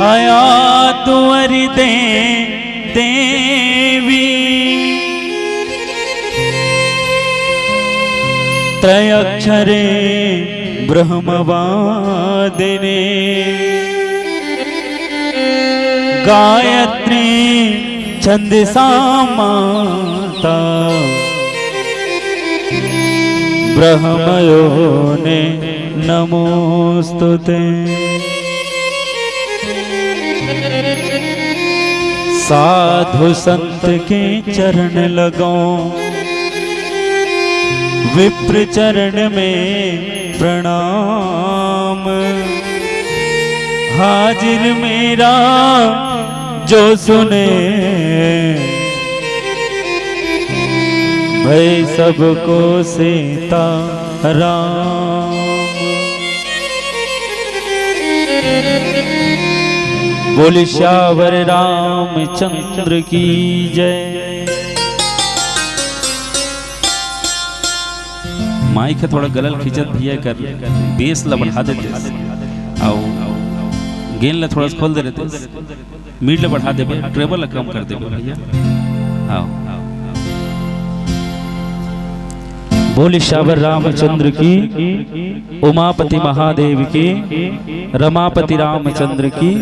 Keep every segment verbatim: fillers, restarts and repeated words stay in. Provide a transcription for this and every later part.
आया तुअर दे देवी, त्रयक्षरे ब्रह्मवादिने, गायत्री छंदसा माता, ब्रह्मयोने नमोस्तुते। साधु संत के चरण लगो, विप्र चरण में प्रणाम। हाजिर मेरा जो सुने, भई सबको सीता राम। बोल सियावर रामचंद्र की जय। माइक ह थोड़ा गला ल खींचत भैया, कर बेस ला बढ़ा देते, अउ गेन ला थोड़ा सा खोल दे रहते, मिड ला बढ़ा देबे, ट्रेबल ला कम कर देबे भैया। हाँ, बोल सियावर रामचंद्र की, उमापति महादेव की, रमापति रामचंद्र की।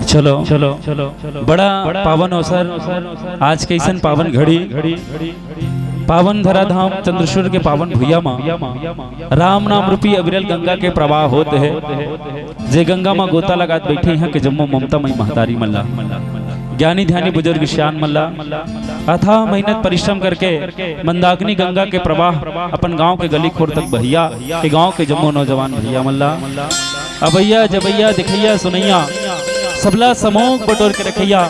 चलो, चलो, बड़ा पावन अवसर, आज के अइसन पावन घड़ी, पावन धराधाम चंद्रशूर के पावन भुइयां मा राम नाम रूपी अविरल गंगा के प्रवाह होत हे। जे गंगा मा गोता लगात बइठे इहाँ के जम्मो ममता मई महतारी मन ला, ज्ञानी ध्यानी बुजुर्ग सियान मन ला, अथाह मेहनत परिश्रम करके मंदाकिनी गंगा के प्रवाह अपन गांव के गली खोर तक बहइया, ए गांव के जम्मो नौजवान भैया मन ला, अबइया, जबइया, देखइया, सुनइया, सबला समूह बटोर के रखइया,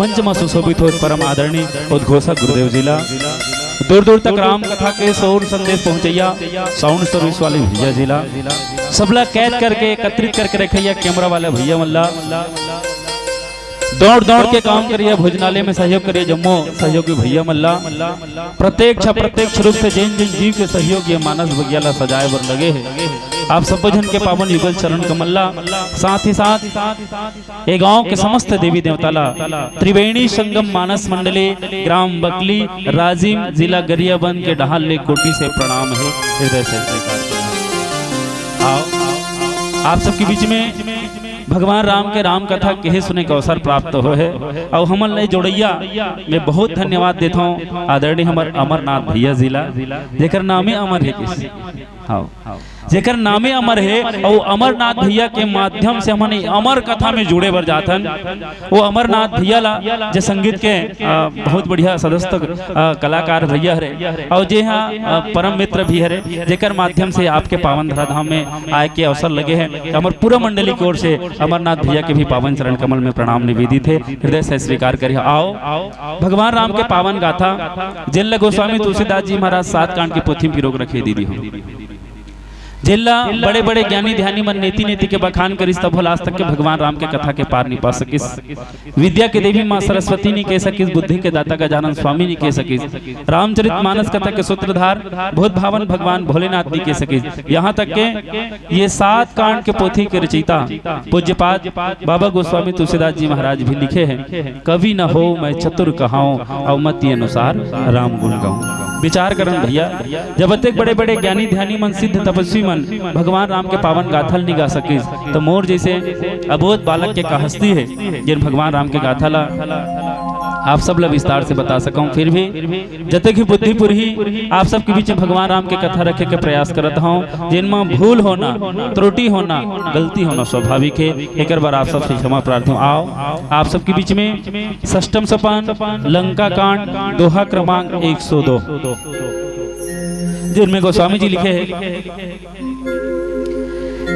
मंच म सुशोभित होत परम आदरणीय उद्घोषक गुरुदेव जी ला, दूर दूर तक राम कथा के सौर संदेश पहुंचइया साउंड सर्विस वाले भैया जी ला, सबला कैद करके, एकत्रित करके रखइया कैमरा वाला भैया मन ला, दौड़ दौड़ के काम करिया, भोजनालय में सहयोग करिया, जम्मो सहयोगी भैया मन ला, प्रत्यक्ष अप्रत्यक्ष रूप से जेन जेन जीव के सहयोग ये मानस बगिया ला सजाए बर लगे हे, आप सब झन के पावन युगल चरण कमल ला, साथ ही साथ ए गांव के समस्त देवी देवता ला, त्रिवेणी संगम मानस मंडली, ग्राम बकली, राजिम, जिला गरियाबंद के डहार ले कोटि से प्रणाम हे, हृदय से स्वीकार करो। आओ, आप सबके बीच में भगवान राम के राम कथा कहे सुने के अवसर प्राप्त होहे, अउ हमन ला जोड़इया में बहुत धन्यवाद देथौं आदरणीय हमर अमरनाथ भैया जी ला, जेकर नामे अमर हे किस। हाँ, जेकर नामे अमर हे, अउ अमरनाथ भैया के माध्यम से हमन ए अमर कथा में जुड़े बर जाथन। वो अमरनाथ भैया ला, जे संगीत के, अ, बहुत बढ़िया सदस्थ, अ, कलाकार भैया हरे, अउ जे हा, अ, परम मित्र भी हरे, जेकर माध्यम से आपके पावन धराधाम में आए के अवसर लगे हे। हमर पूरा मंडली की ओर से अमरनाथ भैया के भी पावन चरण कमल में प्रणाम निवेदित हे, हृदय से स्वीकार करिए। आओ, भगवान राम के पावन गाथा, जेन ल गोस्वामी तुलसीदास जी महाराज सात कांड के पोथी में पिरो के रखे दीदी हो, जेन ल बड़े बड़े ज्ञानी ध्यानी मन नेति नेति के बखान करिस, तभो ल आज तक के भगवान राम के कथा के पार नि पा सकिस। विद्या के देवी माँ सरस्वती नि कह सकिस, बुद्धि के दाता गजानन स्वामी नि कह सकिस, रामचरित मानस कथा के सूत्रधार बहुत भावन भगवान भोलेनाथ नि कह सकिस। यहाँ तक के ये सात कांड के पोथी के रचयिता पूज्यपाद बाबा गोस्वामी तुलसीदास जी महाराज भी लिखे हे, "कवि न होवँ मैं चतुर कहावँ, अउ मति अनुसार राम गुण गावँ।" विचार करन भैया, जब अतेक बड़े बड़े ज्ञानी ध्यानी मन, सिद्ध तपस्वी मन भगवान राम के पावन गाथा ल नि गा सकिस, तो मोर जैसे अबोध बालक के का हस्ती हे, जेन भगवान राम के गाथा ला आप सब ला विस्तार से बता सकौं। फिर भी जतेक भी बुद्धि पुरही, आप सबके बीच में भगवान राम के कथा रखे के प्रयास करत हौं। जेन म भूल होना, त्रुटि होना, गलती होना स्वाभाविक हे, एकर बर आप सबसे क्षमा प्रार्थना। आओ, आप सबके बीच में षष्टम सोपान, लंका कांड, दोहा क्रमांक एक सौ दो, जेन में गोस्वामी जी लिखे हे,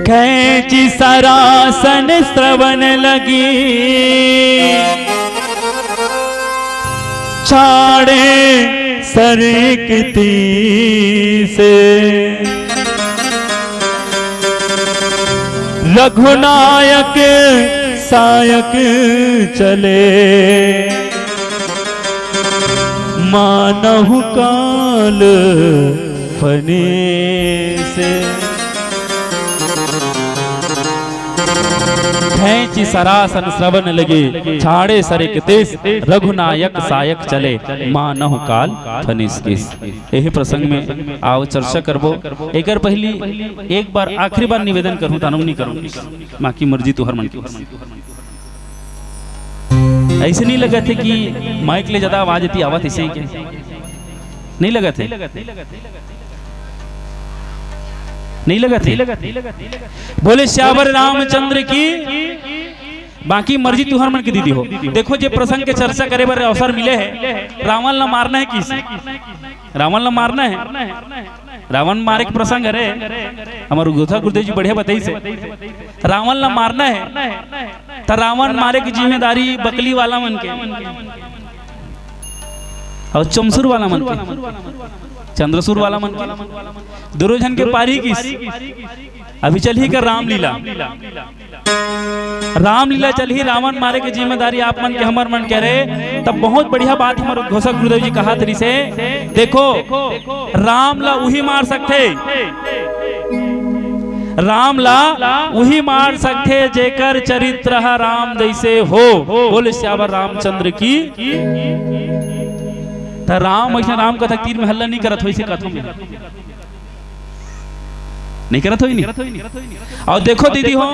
कैंची सरासन श्रवण लगी, छाड़े सरिक तीसे। रघुनायक सायक चले, मानहु काल फने से। खैंची सरासन श्रवण लगे, छाड़े सरिक तेस, रघुनायक सायक चले, मानहु काल फनिस केस। एही प्रसंग में आव चर्चा करबो। एकर पहली एक बार, आखिरी बार निवेदन करूं, तानुम नहीं करूं, बाकी मर्जी तुहर मन की। ऐसे नहीं लगत हे कि माइक ले ज्यादा आवाज एती आवत हे, ऐसे ही क्या? नहीं लगत हे? नहीं लगत हे? बोले सियावर रामचंद्र की। बाकी मर्जी तुहर मन के दीदी हो। देखो, जे प्रसंग के चर्चा करे बर अवसर मिले हे, रावण ला मारना हे किस? रावण ला मारना हे। रावण मारे के प्रसंग हरे, हमर उद्घोषक गुरुदेव जी बढ़िया बताइस हे। रावण ला मारना हे, त रावण मारे के जिम्मेदारी बकली वाला मन के, अउ चमसुर वाला मन के, चंद्रसुर वाला मन के, दुर्योधन के पारी किस। अभी चलही का रामलीला। रामलीला चलही, रावण मारे के जिम्मेदारी आप मन के, हमर मन के हरे। तब बहुत बढ़िया बात हमर उद्घोषक गुरुदेव जी कहा तरी से, देखो, राम ला उही मार सकथे, राम ला उही मार सकथे जेकर चरित्र ह राम जैसे हो। बोले सियावर रामचंद्र की। त राम ऐसे राम कथा तीर में हल्ला नहीं करत हो, इसे कथों में नहीं करत होई नहीं। अउ देखो दीदी हो,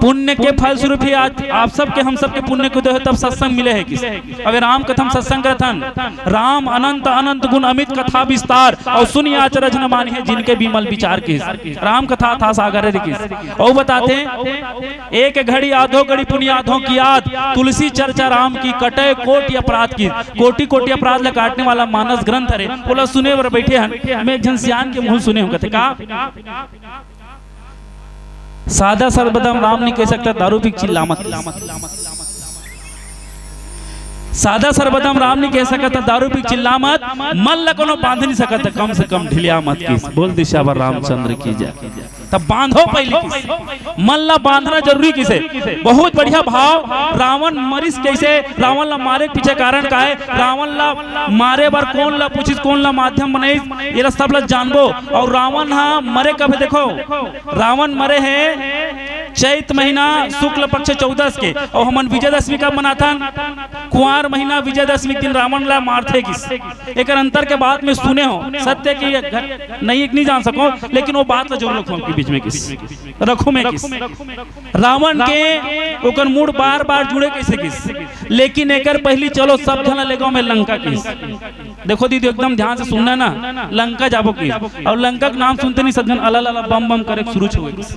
पुण्य के फल स्वरूप ही आज आप सबके, हम सबके पुण्य के उदय हो, तब सत्संग मिले हे किस। अबे राम कथा म सत्संग करथन, राम अनंत अनंत गुण अमित कथा विस्तार, अउ सुनि अचरज न मानिहें जिनके विमल विचार किस। राम कथा अथाह सागर हे किस। अउ बताथे, एक घड़ी आधो घड़ी पुनि आधो कियात, तुलसी चर्चा राम की, कटे कोटि अपराध की। कोटि कोटि अपराध ला काटने वाला मानस ग्रंथ हरे, ओला सुने बर बैठे हन। मैं एक झन सियान के मुंह सुने हूं, कथे का, सादा सरबदा म राम नहीं कह सकता, दारू पी के चिल्ला मत। सादा सरबदा म राम नहीं कह सकता, दारू पी के चिल्ला मत। मन ला कोनो बांध नहीं सकता, कम से कम ढिलिया मत किस। बोल दे सियावर रामचंद्र की जय। तब बांधो पहली किस, मन ला बांधना जरूरी किसे। बहुत बढ़िया भाव। रावण मरिस कैसे, रावण ला मारे के पीछे कारण का हे, रावण ला मारे बर कोन ला पूछिस, कोन ला माध्यम बनाइस, एला सब ला जानबो। अउ रावण हा मरे कब हे, देखो, रावण मरे हे चैत महीना शुक्ल पक्ष चौदस के, अउ हमन विजयदशमी कब मनाथन? कुंवार महीना विजयदशमी के दिन रावण ला मारथे किस। एकर अंतर के बात में सुने हो, सत्य की ये घट-, नहीं, नहीं जान सको, लेकिन वो बात ला जरूर रखो के बीच में किस, रखो में किस। रावण के ओकर मूड़ बार बार जुड़े कैसे किस, लेकिन एकर पहली चलो सब झन लेगो में लंका किस। देखो दीदी, एकदम ध्यान से सुनना ना, लंका जाबो किस। अउ लंका के नाम सुनते नहीं सब झन अला अला बम बम करे शुरू हो गए किस।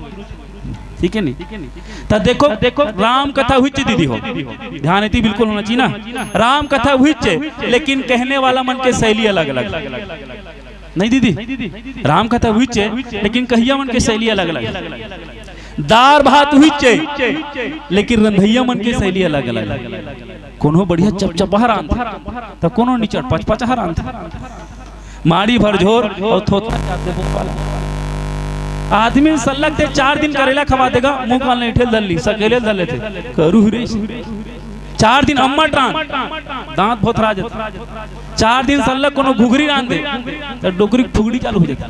ठीक है नहीं? त देखो, देखो, राम कथा हुई दीदी हो, ध्यान एती बिल्कुल होना चाहिए ना। राम कथा हुई, लेकिन कहने वाला मन के शैली अलग अलग। नहीं दीदी, राम कथा हुई, लेकिन कहिया मन के शैली अलग अलग। दार भात हुई, लेकिन रंधैया मन के शैली अलग अलग। कोनो बढ़िया चपचपा रांधथे, त कोनो निचट पचपचा रांधथे। माड़ी भर झोर अउ थोथना चार दे बोल वाला। आदमी सल्लक ते चार दिन करेला खवा देगा, मुंह कान नहीं ठेल धर ली, सकेले धर लेथे। करू रे। चार दिन अम्मट रांध, दांत भोथरा जाथे। चार दिन सल्लक कोनो घुघरी रांध दे, त डोकरी के फुगड़ी चालू हो जाथे।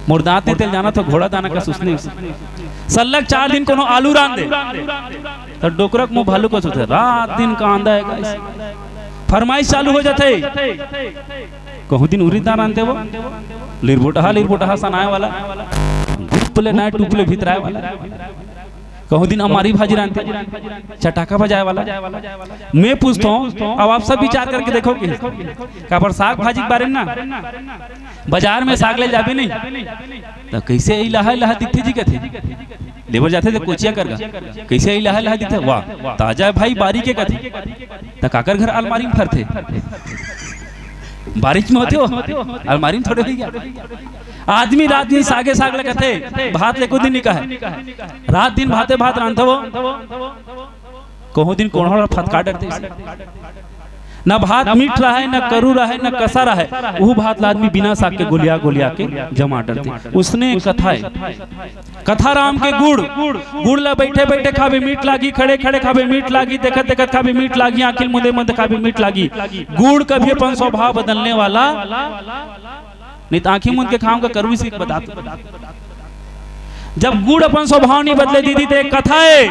मोर दांत नहीं तेल जाना तो घोड़ा दाना का सुसने। सल्लक चार दिन कोनो आलू रांध दे, त डोकरा के मुंह भालू का सुसने। रात दिन कांदा हे गाइस, फरमाइश चालू हो जाथे। कहूं दिन उरीद दार रांधथे वो, लिरबोटहा, लिरबोटहा सनाए वाला, टूप ले नाय, टूप ले भितराए वाला। कहूं दिन अमारी भाजी रांधथे, चटाका बजाए वाला। मैं पूछता हूं, अब आप सब विचार करके देखो कि काबर साग भाजी के बारे में ना, बाजार में साग ले जाबे नहीं, त कैसे इलाहा इलाहा दिखथे जी कथे। लेबर जाथे त कोचिया कर गा, कैसे इलाहा इलाहा दिखथे, वाह, ताजा हे भाई, बारी के कथे। त काकर घर अलमारी में फरथे? बारिश में होथे हो, अलमारी में थोड़े होई गा। आदमी रात दिन सागे साग ले कथे, भात ले एको दिन नहीं कहे। रात दिन भाते भात रांधथे वो। कहूं दिन कोनो ला फतका डरथे। न भात मीठ रहय, न करू रहय, न कसा रहय, उहू भात ला आदमी बिना साग के गोलिया गोलिया के जमा डरथे। उसने कथा हे, कथा राम के गुड़, गुड़ ला बैठे बैठे खाबे मीठ लागी, खड़े खड़े खाबे मीठ लागी, देखत देखत खाबे मीठ लागी, आँखी ल मुंदे मुंदे खाबे मीठ लागी। गुड़ कभी अपन स्वभाव बदलने वाला नहीं, त आँखी मुंद के खाहूं का करू सीख बता। जब गुड़ अपन स्वभाव नहीं बदले दीदी, ते कथा हे,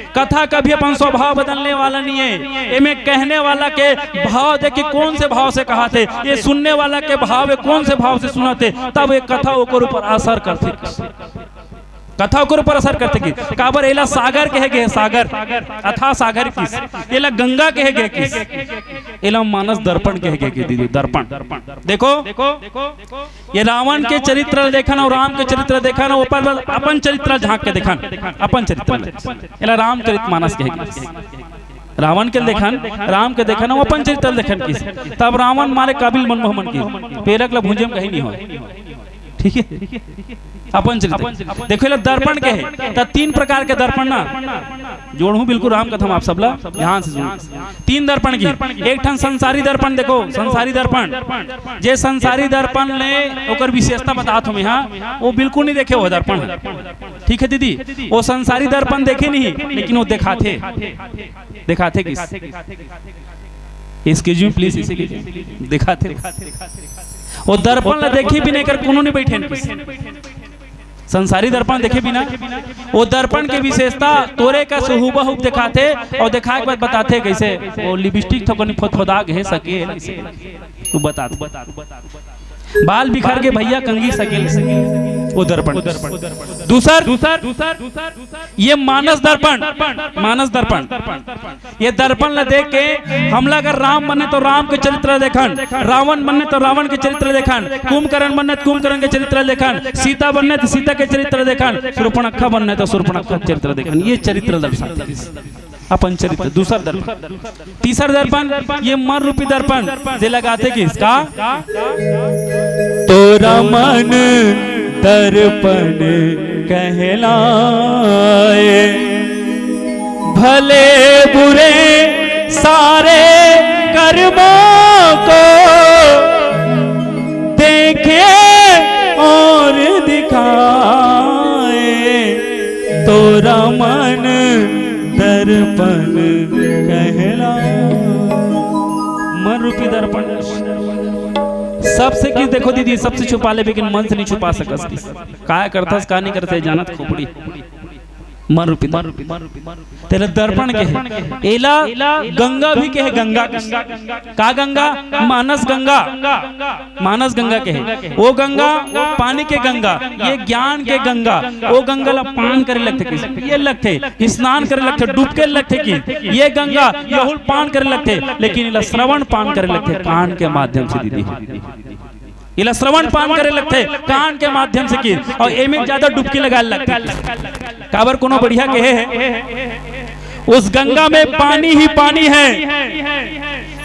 कथा कभी अपन स्वभाव बदलने वाला नहीं हे। एमे कहने वाला के भाव देख के कौन से भाव से कहाथे, ये सुनने वाला के भाव हे, कौन से भाव से सुनाथे, तब ये कथा ओकर ऊपर असर करथे। कथा ओकर ऊपर असर करथे कि काबर एला सागर कहे गे हे, सागर, अथाह सागर किस, एला गंगा कहे गे हे किस, एला मानस दर्पण कहे गे हे कि दीदी, दर्पण। देखो, ये रावण के चरित्र ल देखन अउ राम के चरित्र ल देखन, अउ अपन, अपन चरित्र ल झांक के देखन, अपन चरित्र ल। एला रामचरित मानस कहे गे हे। रावण के देखन, राम के देखन, अउ अपन चरित्र ल देखन किस। तब रावण मारे काबिल मन मोह मन की, पेलक ल भूंजे म कहीं नहीं होय। ठीक हे, अपन चरित्र। देखो, एला दर्पण कहे, त तीन प्रकार के दर्पण ना, जोड़हूं बिल्कुल राम कथा म, आप सबला ध्यान से सुनो। तीन दर्पण की, एक ठन संसारी दर्पण, देखो, संसारी दर्पण, जे संसारी दर्पण ले ओकर विशेषता बतात हों मैं, हां, वो बिल्कुल नहीं देखे, वो दर्पण हे। ठीक हे दीदी, वो संसारी दर्पण देखे नहीं, लेकिन वो देखाथे, देखाथे किस, excuse me please, excuse me, देखाथे। वो दर्पण ला देखे बिना एकर कोनो नहीं बैठे न किस। संसारी दर्पण देखे बिना, वो दर्पण के विशेषता तोरे कस हुबहू देखाथे, अउ देखाय के बाद बताथे कइसे वो लिपस्टिक थोकनी फोदफोदा गे हे सके, वो बताथे। बाल बिखर गे भैया, कंघी सके, वो दर्पण। दूसर, ये मानस दर्पण, मानस दर्पण, ये दर्पण ला देख के हमला अगर राम बने तो राम के चरित्र देखन, रावण बने तो रावण के चरित्र देखन, कुंभकर्ण बने तो कुंभकर्ण के चरित्र देखन, सीता बने तो सीता के चरित्र देखन, शूर्पणखा बने तो शूर्पणखा के चरित्र देखन। ये चरित्र दर्शाथे अपन चरित्र। दूसर दर्पण, तीसर दर्पण, ये मन रूपी दर्पण, जे लगाथे किस का? तोरा मन दर्पण कहलाए, भले बुरे सारे कर्मों को देखे और दिखाए, तोरा मन दर्पण कहला। मन रूपी दर्पण। सबसे किस देखो दीदी, सबसे छुपा ले, लेकिन मन से नहीं छुपा सकस किस। काय करथस, का नहीं करथे, जानत खोपड़ी। मन रूपी दर्पण। तेला दर्पण कहे, एला गंगा भी कहे, गंगा। का गंगा? मानस गंगा। मानस गंगा कहे, वो गंगा, पानी के गंगा, ये ज्ञान के गंगा, वो गंगा ला पान करे लगथे किस, ये लगथे, स्नान करे लगथे, डुबके लगथे कि ये गंगा, यहू ल पान करे लगथे, लेकिन एला श्रवण पान करे लगथे, कान के माध्यम से दीदी, एला श्रवण पान करे लगथे, कान के माध्यम से कि, अउ एमे ज्यादा डुबकी लगाए लगथे। काबर कोनो बढ़िया कहे हे, उस गंगा में पानी ही पानी है,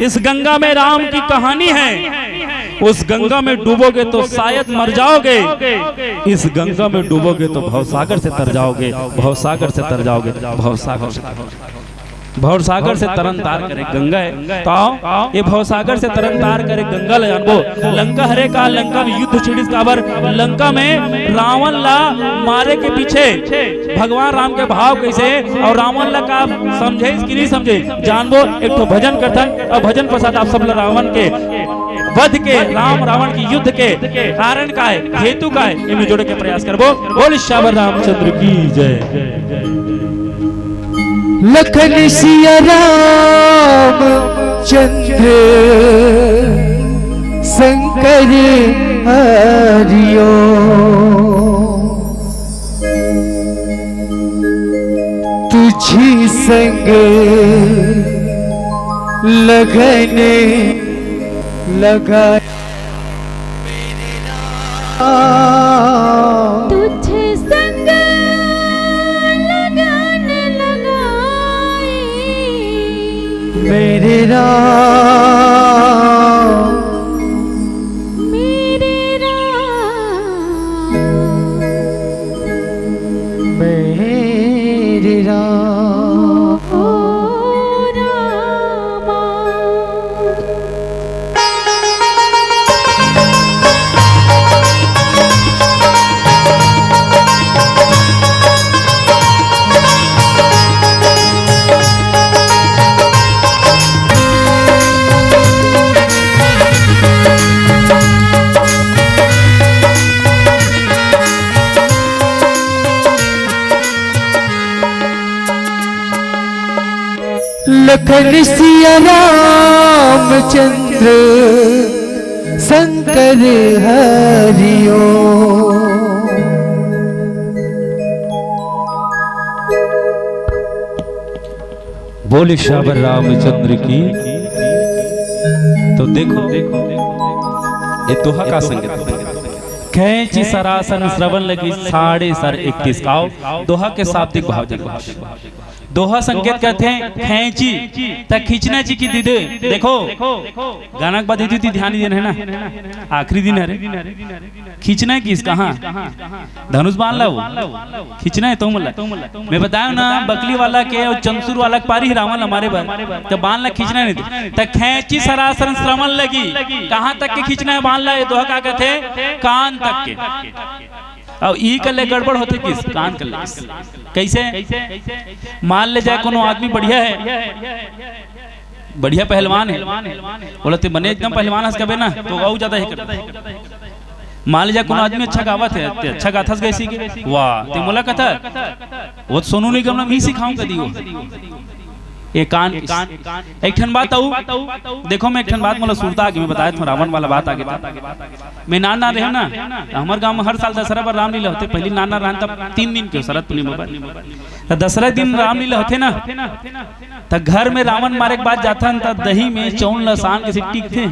इस गंगा में राम की कहानी है। उस गंगा में डूबोगे तो शायद मर जाओगे, इस गंगा में डूबोगे तो भवसागर से तर जाओगे, भवसागर से तर जाओगे, भवसागर से, भवसागर से तरन तार करे गंगा हे। तो आओ, ये भवसागर से तरन तार करे गंगा ल जानबो। लंका हरे का, लंका में युद्ध छिड़िस, काबर लंका में रावण ला मारे के पीछे भगवान राम के भाव कइसे हे अउ रावण ला का समझे कि नहीं समझे, जानबो। एक ठो भजन करथन अउ भजन पश्चात आप सब ला रावण के वध के, राम रावण के युद्ध के कारण का हे, हेतु का हे, एमे जोड़े के प्रयास करबो। बोल सियावर रामचंद्र की जय। लखन सिया राम चंद्र शंकर हरिओ, तुझी संग लगन लगा। तुझ संग लगन लगाई। मेरे राम, मेरे राम, मेरे राम। ओ रामा। सिया रामचंद्र शंकर हरिओ। बोले सियावर रामचंद्र की। तो देखो, ये दोहा का संगत, खैंची सरासन श्रवण लगी, साढ़े सर इकतीस। आओ, दोहा के शाब्दिक भाव जन दोहा संकेत करथे खैंची, त खींचना ची की दीदी। देखो, गाना के बाद दीदी ध्यान देना है ना, आखिरी दिन हरे। खींचना किस कहाँ? धनुष बांध ला वो। खींचना है तो मला। मैं बताया ना, बकली वाला के और चंसुर वाला के पारी ही रावण हमारे बर। त बांध ला, खींचना नहीं थे। त खैंची सरासन श्रवण लगी। कहाँ तक के खींचना है बांध ला, ये दोहा का कहते? कान तक के। अब ई कर ले गड़बड़ होथे किस, कान कर ले किस। कैसे? मान ले जाए कोनो आदमी बढ़िया है, बढ़िया पहलवान है, बोला ते बने एकदम पहलवान हस कबे ना, तो अउ ज्यादा ही कर। मान ले जाए कोनो आदमी अच्छा गावत है, ते अच्छा गाथस गैसी के, वाह, ते मोला कथा, वो तो सोनू निगम ला मी सिखाऊं कदी वो। ये कान किस। एक ठन बात आऊ, देखो, मैं एक ठन बात मोला सुरता आगे, मैं बताया था रावण वाला बात आगे था। मैं नान नान रहे ना, त हमर गांव में हर साल दशहरा बर रामलीला होथे। पहली नान नान रहन तब तीन दिन के शरद पूर्णिमा बर, त दशहरा दिन रामलीला होथे ना, त घर में रावण मारे के बाद जाथन त दही में चौन ल सान के से टिकथे।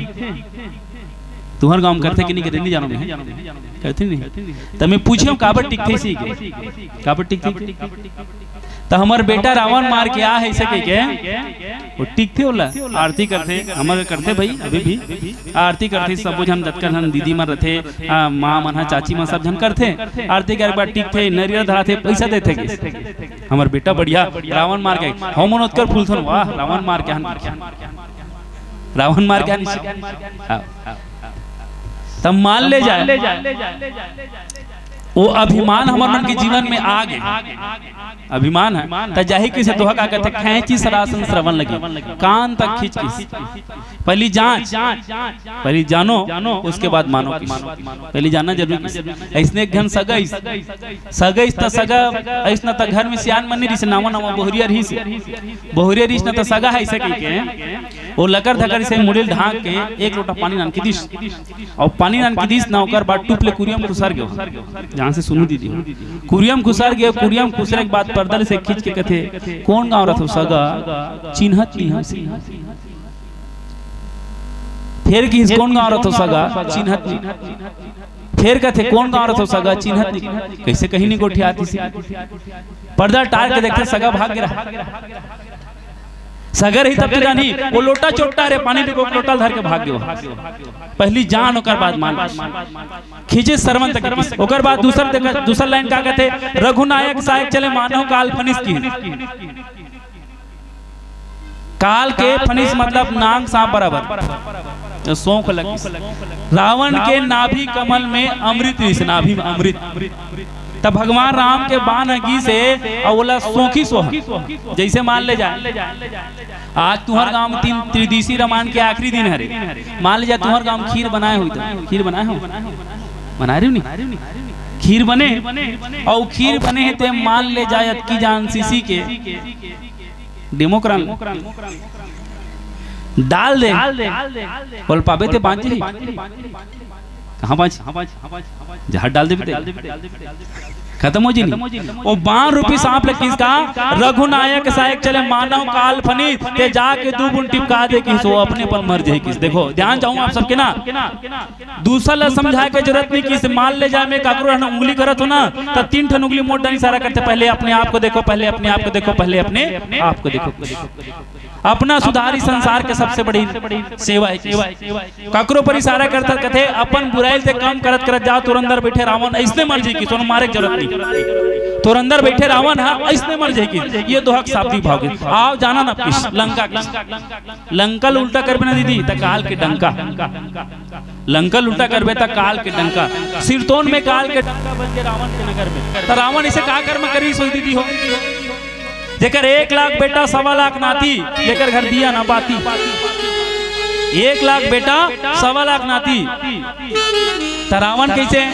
तुहर गांव में करथे कि नहीं करथे, नहीं जानो मैं। करथे नहीं। त मैं पूछे हूं, काबर टिकथे इसी के? काबर टिकथे? त हमर बेटा रावण मार के आ है, इसे कह के वो टिकथे, ओला आरती करथे, हमर करथे भाई, अभी भी आरती करथे, सब झन जतका झन दीदी मन रथे, आ, माँ मन ह, चाची मन सब झन करथे, आरती करे के बाद टिकथे, नरियर धराथे, पैसा देथे के। हमर बेटा बढ़िया रावण मार के, हम मन ओतकर फूलथन, वाह, रावण मार के आन, रावण मार के आन। हाँ। तब मान ले जाए, वो अभिमान हमर मन के जीवन में आ गे, अभिमान है, त जाही किसे दोहा का कहथे, खैंची सरासन श्रवण लगी, कान तक खींच किस। पहली जांच, पहली जानो, उसके बाद मानो किस। पहली जानना जरूरी किस। ऐसने एक घन सगा इस, सगा इस त सगा, ऐसना त घर में सियान मन नहीं रिस, नावा नावा बहुरिया रहिस, बहुरिया रहिस ना त सगा है इसे कह के, वो लकर धकर इसे मुड़िल ढांक के एक लोटा पानी नान के दिस। अउ पानी नान के दिस ना, ओकर बाद टूप ले कुरियम खुसर गयो। ध्यान से सुनू दीदी, कुरियम खुसर गयो। कुरियम खुसरे के बाद पर्दा ले से खींच के कथे, "कौन गांव रथो सगा, चिन्हत नहीं हम से।" फेर किस, "कौन गांव रथो सगा, चिन्हत नहीं।" फेर कथे, "कौन गांव रथो सगा, चिन्हत नहीं।" कैसे कहीं नहीं गोठियाती से। पर्दा टार के देखते सगा भाग गे रहा। सगा रही तब तो जानी, वो लोटा चोट्टा रे, पानी के लोटा धर के भाग गयो। पहली जान, ओकर बाद मान। खींचे सरवन तक किस। ओकर बाद दूसर, दूसर लाइन का कहते, "रघुनायक सायक चले मानव काल फनिस की।" काल के फनिस मतलब नांग सांप बराबर। तो सौंख लगिस। रावण के नाभि कमल में अमृत रिस, नाभि में अमृत। तब भगवान राम के बाण ह गिस हे, अउ ओला सोखिस ओह। जैसे मान ले जाए, आज तुहर गांव में तीन त्रिदिशी रामायण के आखिरी दिन हरे, मान ले जाए तुहर गांव में खीर बनाए होही, त खीर बनाए हो, बना रहे हो नहीं? खीर बने, अउ खीर बने हे ते मान ले जाए अतकी जान सीसी के डेमोक्रान डाल दे, बोल पाबे ते बांचे ही। कहाँ बांच? जहर डाल देबे ते। खत्म हो जी नहीं। वो बाण रूपी सांप ले किस का, "रघुनायक सायक चले मानव काल फनिस, ते जाके दू बूंद टिपका दे किस, वो अपने पर मर जाए किस।" देखो, ध्यान चाहूँ आप सबके ना, दूसर ला समझाए के जरूरत नहीं किस। मान ले जाए मैं काकरो हन उंगली करत हो ना, त तीन ठन उंगली मोड़ डन इशारा करथे, "पहले अपने आप को देखो, पहले अपने आप को देखो, पहले अपने आप को देखो।" अपना सुधार ही संसार के सबसे बड़ी सेवा है। काकरो पर इशारा करता कथे, अपन बुराई ते कम करत करत जाओ, तोर अंदर बैठे रावण ऐसने मर जाही कि तोर मारे के जरूरत नहीं। तोर अंदर बैठे रावण ह ऐसने मर जाही कि ये दोहा के शाब्दिक भाव के। आओ जाना ना किस लंका, किस लंका ल उल्टा करबे ना दीदी, त काल के डंका। लंका ल उल्टा करबे त काल के डंका। सिरतोन में काल के डंका बन के रावण के नगर में। त रावण इसे का कर्म करी सोच दीदी हो? जेकर एक लाख बेटा, सवा लाख नाती, जेकर घर दिया ना बाती। एक लाख बेटा, सवा लाख नाती। त रावण कैसे?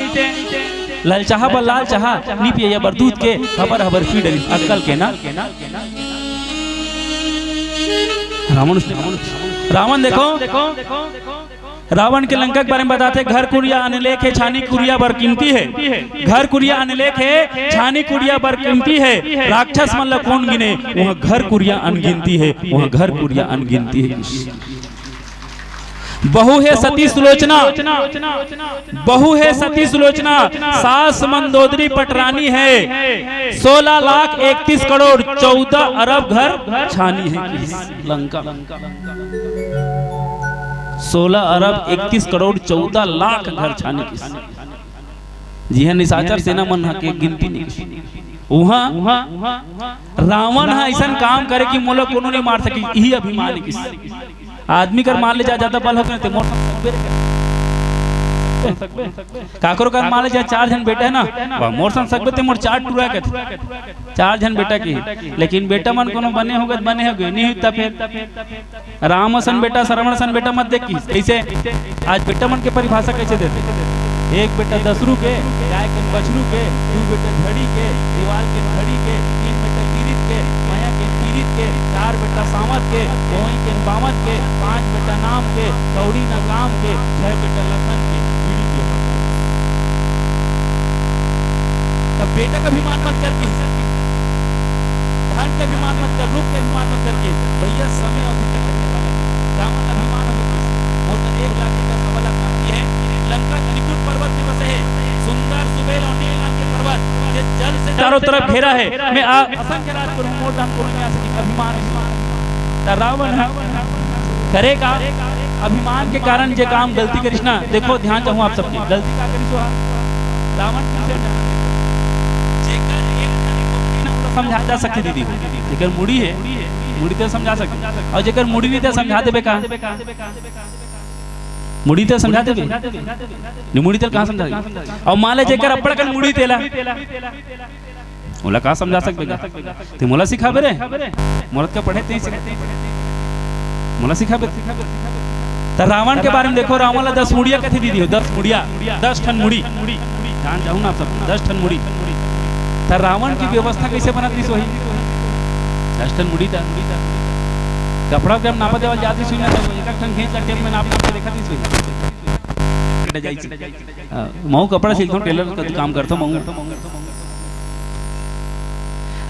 ललचाहा बर लाल चाहा, नी पिया बर दूध के, हबर हबर पी डरी, अक्कल के ना। रावण, रावण देखो, रावण के लंका के बारे में बताथे, "घर कुरिया अनलेख हे, छानी कुरिया बर कीमती हे।" घर कुरिया अनलेख हे, छानी कुरिया बर कीमती हे। राक्षस मन ला कोन गिने, वहाँ घर कुरिया अनगिनती हे, वहाँ घर कुरिया अनगिनती हे। बहू हे सती सुलोचना, बहू हे सती सुलोचना, सास मंदोदरी पटरानी हे, सोलह लाख इकतीस करोड़ चौदह अरब घर छानी हे। लंका, सोलह अरब इकतीस करोड़ चौदह लाख घर छानी किस। जिहां निशाचर सेना मन ह के गिनती नहीं किस। उहां रावण ह अइसन काम करे कि मोला कोनो नहीं मार सके, इही अभिमान किस। आदमी कर मार ले जा, ज्यादा बल हो गए ते मोर संग सकबे रे कर। काकरो कर मार ले जा, चार झन बेटा है ना, वाह, मोर संग सकबे ते मोर चार टुरा कर। चार झन बेटा के, लेकिन बेटा मन कोनो बने होगे त बने होगे, नहीं त फिर राम असन बेटा, श्रवण असन बेटा मत देख किस। कैसे? आज बेटा मन के परिभाषा कैसे देथे? एक बेटा दसरू के, गाय के बछरू के, दू बेटा झड़ी के, दीवाल के घड़ी के, तीन बेटा पीरित के, मया के पीरित के, चार बेटा सावत के, कोई के बावत के, पांच बेटा नाम के, कौड़ी न काम के, छह बेटा लखन के, बीड़ी के। तब बेटा का अभिमान मत कर किस, धन का अभिमान मत कर, रूप का अभिमान मत कर किस। भैया, समय अवधि तक रहने वाला है। रावण अभिमान हो किस, मोर तो एक लाख एकड़ सवा लाख आदमी है, लंका त्रिकूट पर्वत में बसे है, सुंदर सुबेल और नील रंग के पर्वत, ये जल से चारों तरफ घेरा है। मैं आ-, असंख्य राज करूं, मोर दान करूं, यहाँ से अभिमान है। त रावण ह करे का? अभिमान के कारण जे काम गलती करिस ना, देखो, ध्यान चाहूं आप सबके, गलती का करिस हो? रावण किसे, जेकर एक ठन मुड़ी ना, ओला समझा जा सकथे दीदी, जेकर मुड़ी है, मुड़ी ते समझा सकथे, और जेकर मुड़ी नहीं ते समझा देबे का? मुड़ी ते समझा देबे? नहीं, मुड़ी ते कहाँ समझा देबे? और मान ले जेकर अब्बड़ कन मुड़ी तेला, ओला का समझा सकबे गा? ते मोला सिखाबे रे, मोला का पढ़े ते सिखा, मोला सिखाबे। त रावण के बारे में देखो, रावण ला दस मुड़िया कथे दीदी हो, दस मुड़िया, दस ठन मुड़ी। जान जाहू ना आप सब, दस ठन मुड़ी। त रावण के व्यवस्था कैसे बनत रहिस होही? दस ठन मुड़ी त कपड़ा के नापा देवल जात रहिस होही ना, त एक ठन खींच ला टेप में नाप नाप के देखत रहिस होही। हाँ, महू कपड़ा सिलथों, टेलर का काम करथों महू।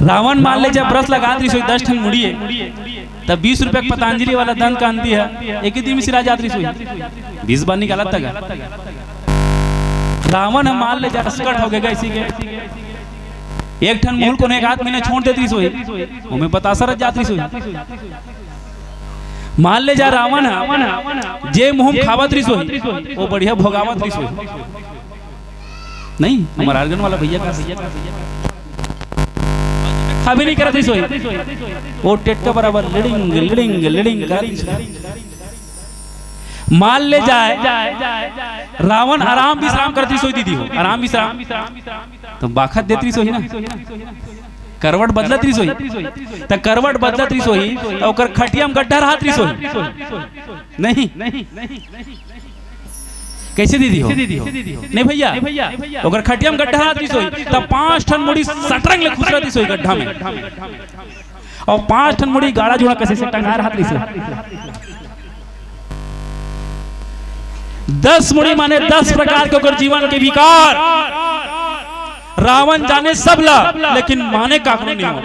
रावण मान ले जब ब्रश लगात रहिस होही, दस ठन मुड़ी है, तब बीस रुपया के पतंजलि वाला दंत कांति है, एक ही दिन में सिरा जात रहिस होही, बीस बार निकालत तक। रावण ह मान ले जा, असकट हो गए इसी के, एक ठन मुहूं कोनो एक आध महीना छोड़ देत रहिस होही, ओमे बतासा रह जात रहिस होही। मान ले जा रावण ह जे मुहूं खावत रहिस होही, वो बढ़िया भोगावत रहिस होही। नहीं, हमर आर्गन वाला भैया का खाबे नहीं करत रहिस होही, वो टेटका बराबर लिड़िंग लिड़िंग लिड़िंग करत रहिस होही। मान ले जाए रावण आराम विश्राम करत रहिस होही दीदी हो, आराम विश्राम तो बाखत देत रहिस होही ना, करवट बदलत रहिस होही, त करवट बदलत रहिस होही, त ओकर खटिया में गड्ढा रहत रहिस होही। नहीं, कैसे दीदी हो? नहीं भैया, ओकर खटिया में गड्ढा रहत रहिस होही, त पांच ठन मुड़ी सटरंग ले खुसरत रहिस होही गड्ढा में, और पांच ठन मुड़ी गाड़ा जुड़ा कसे से टंगा रहत रहिस होही। दस मुड़ी माने दस प्रकार के ओकर जीवन के विकार। रावण जाने सब ला, लेकिन माने काकरो नहीं हो।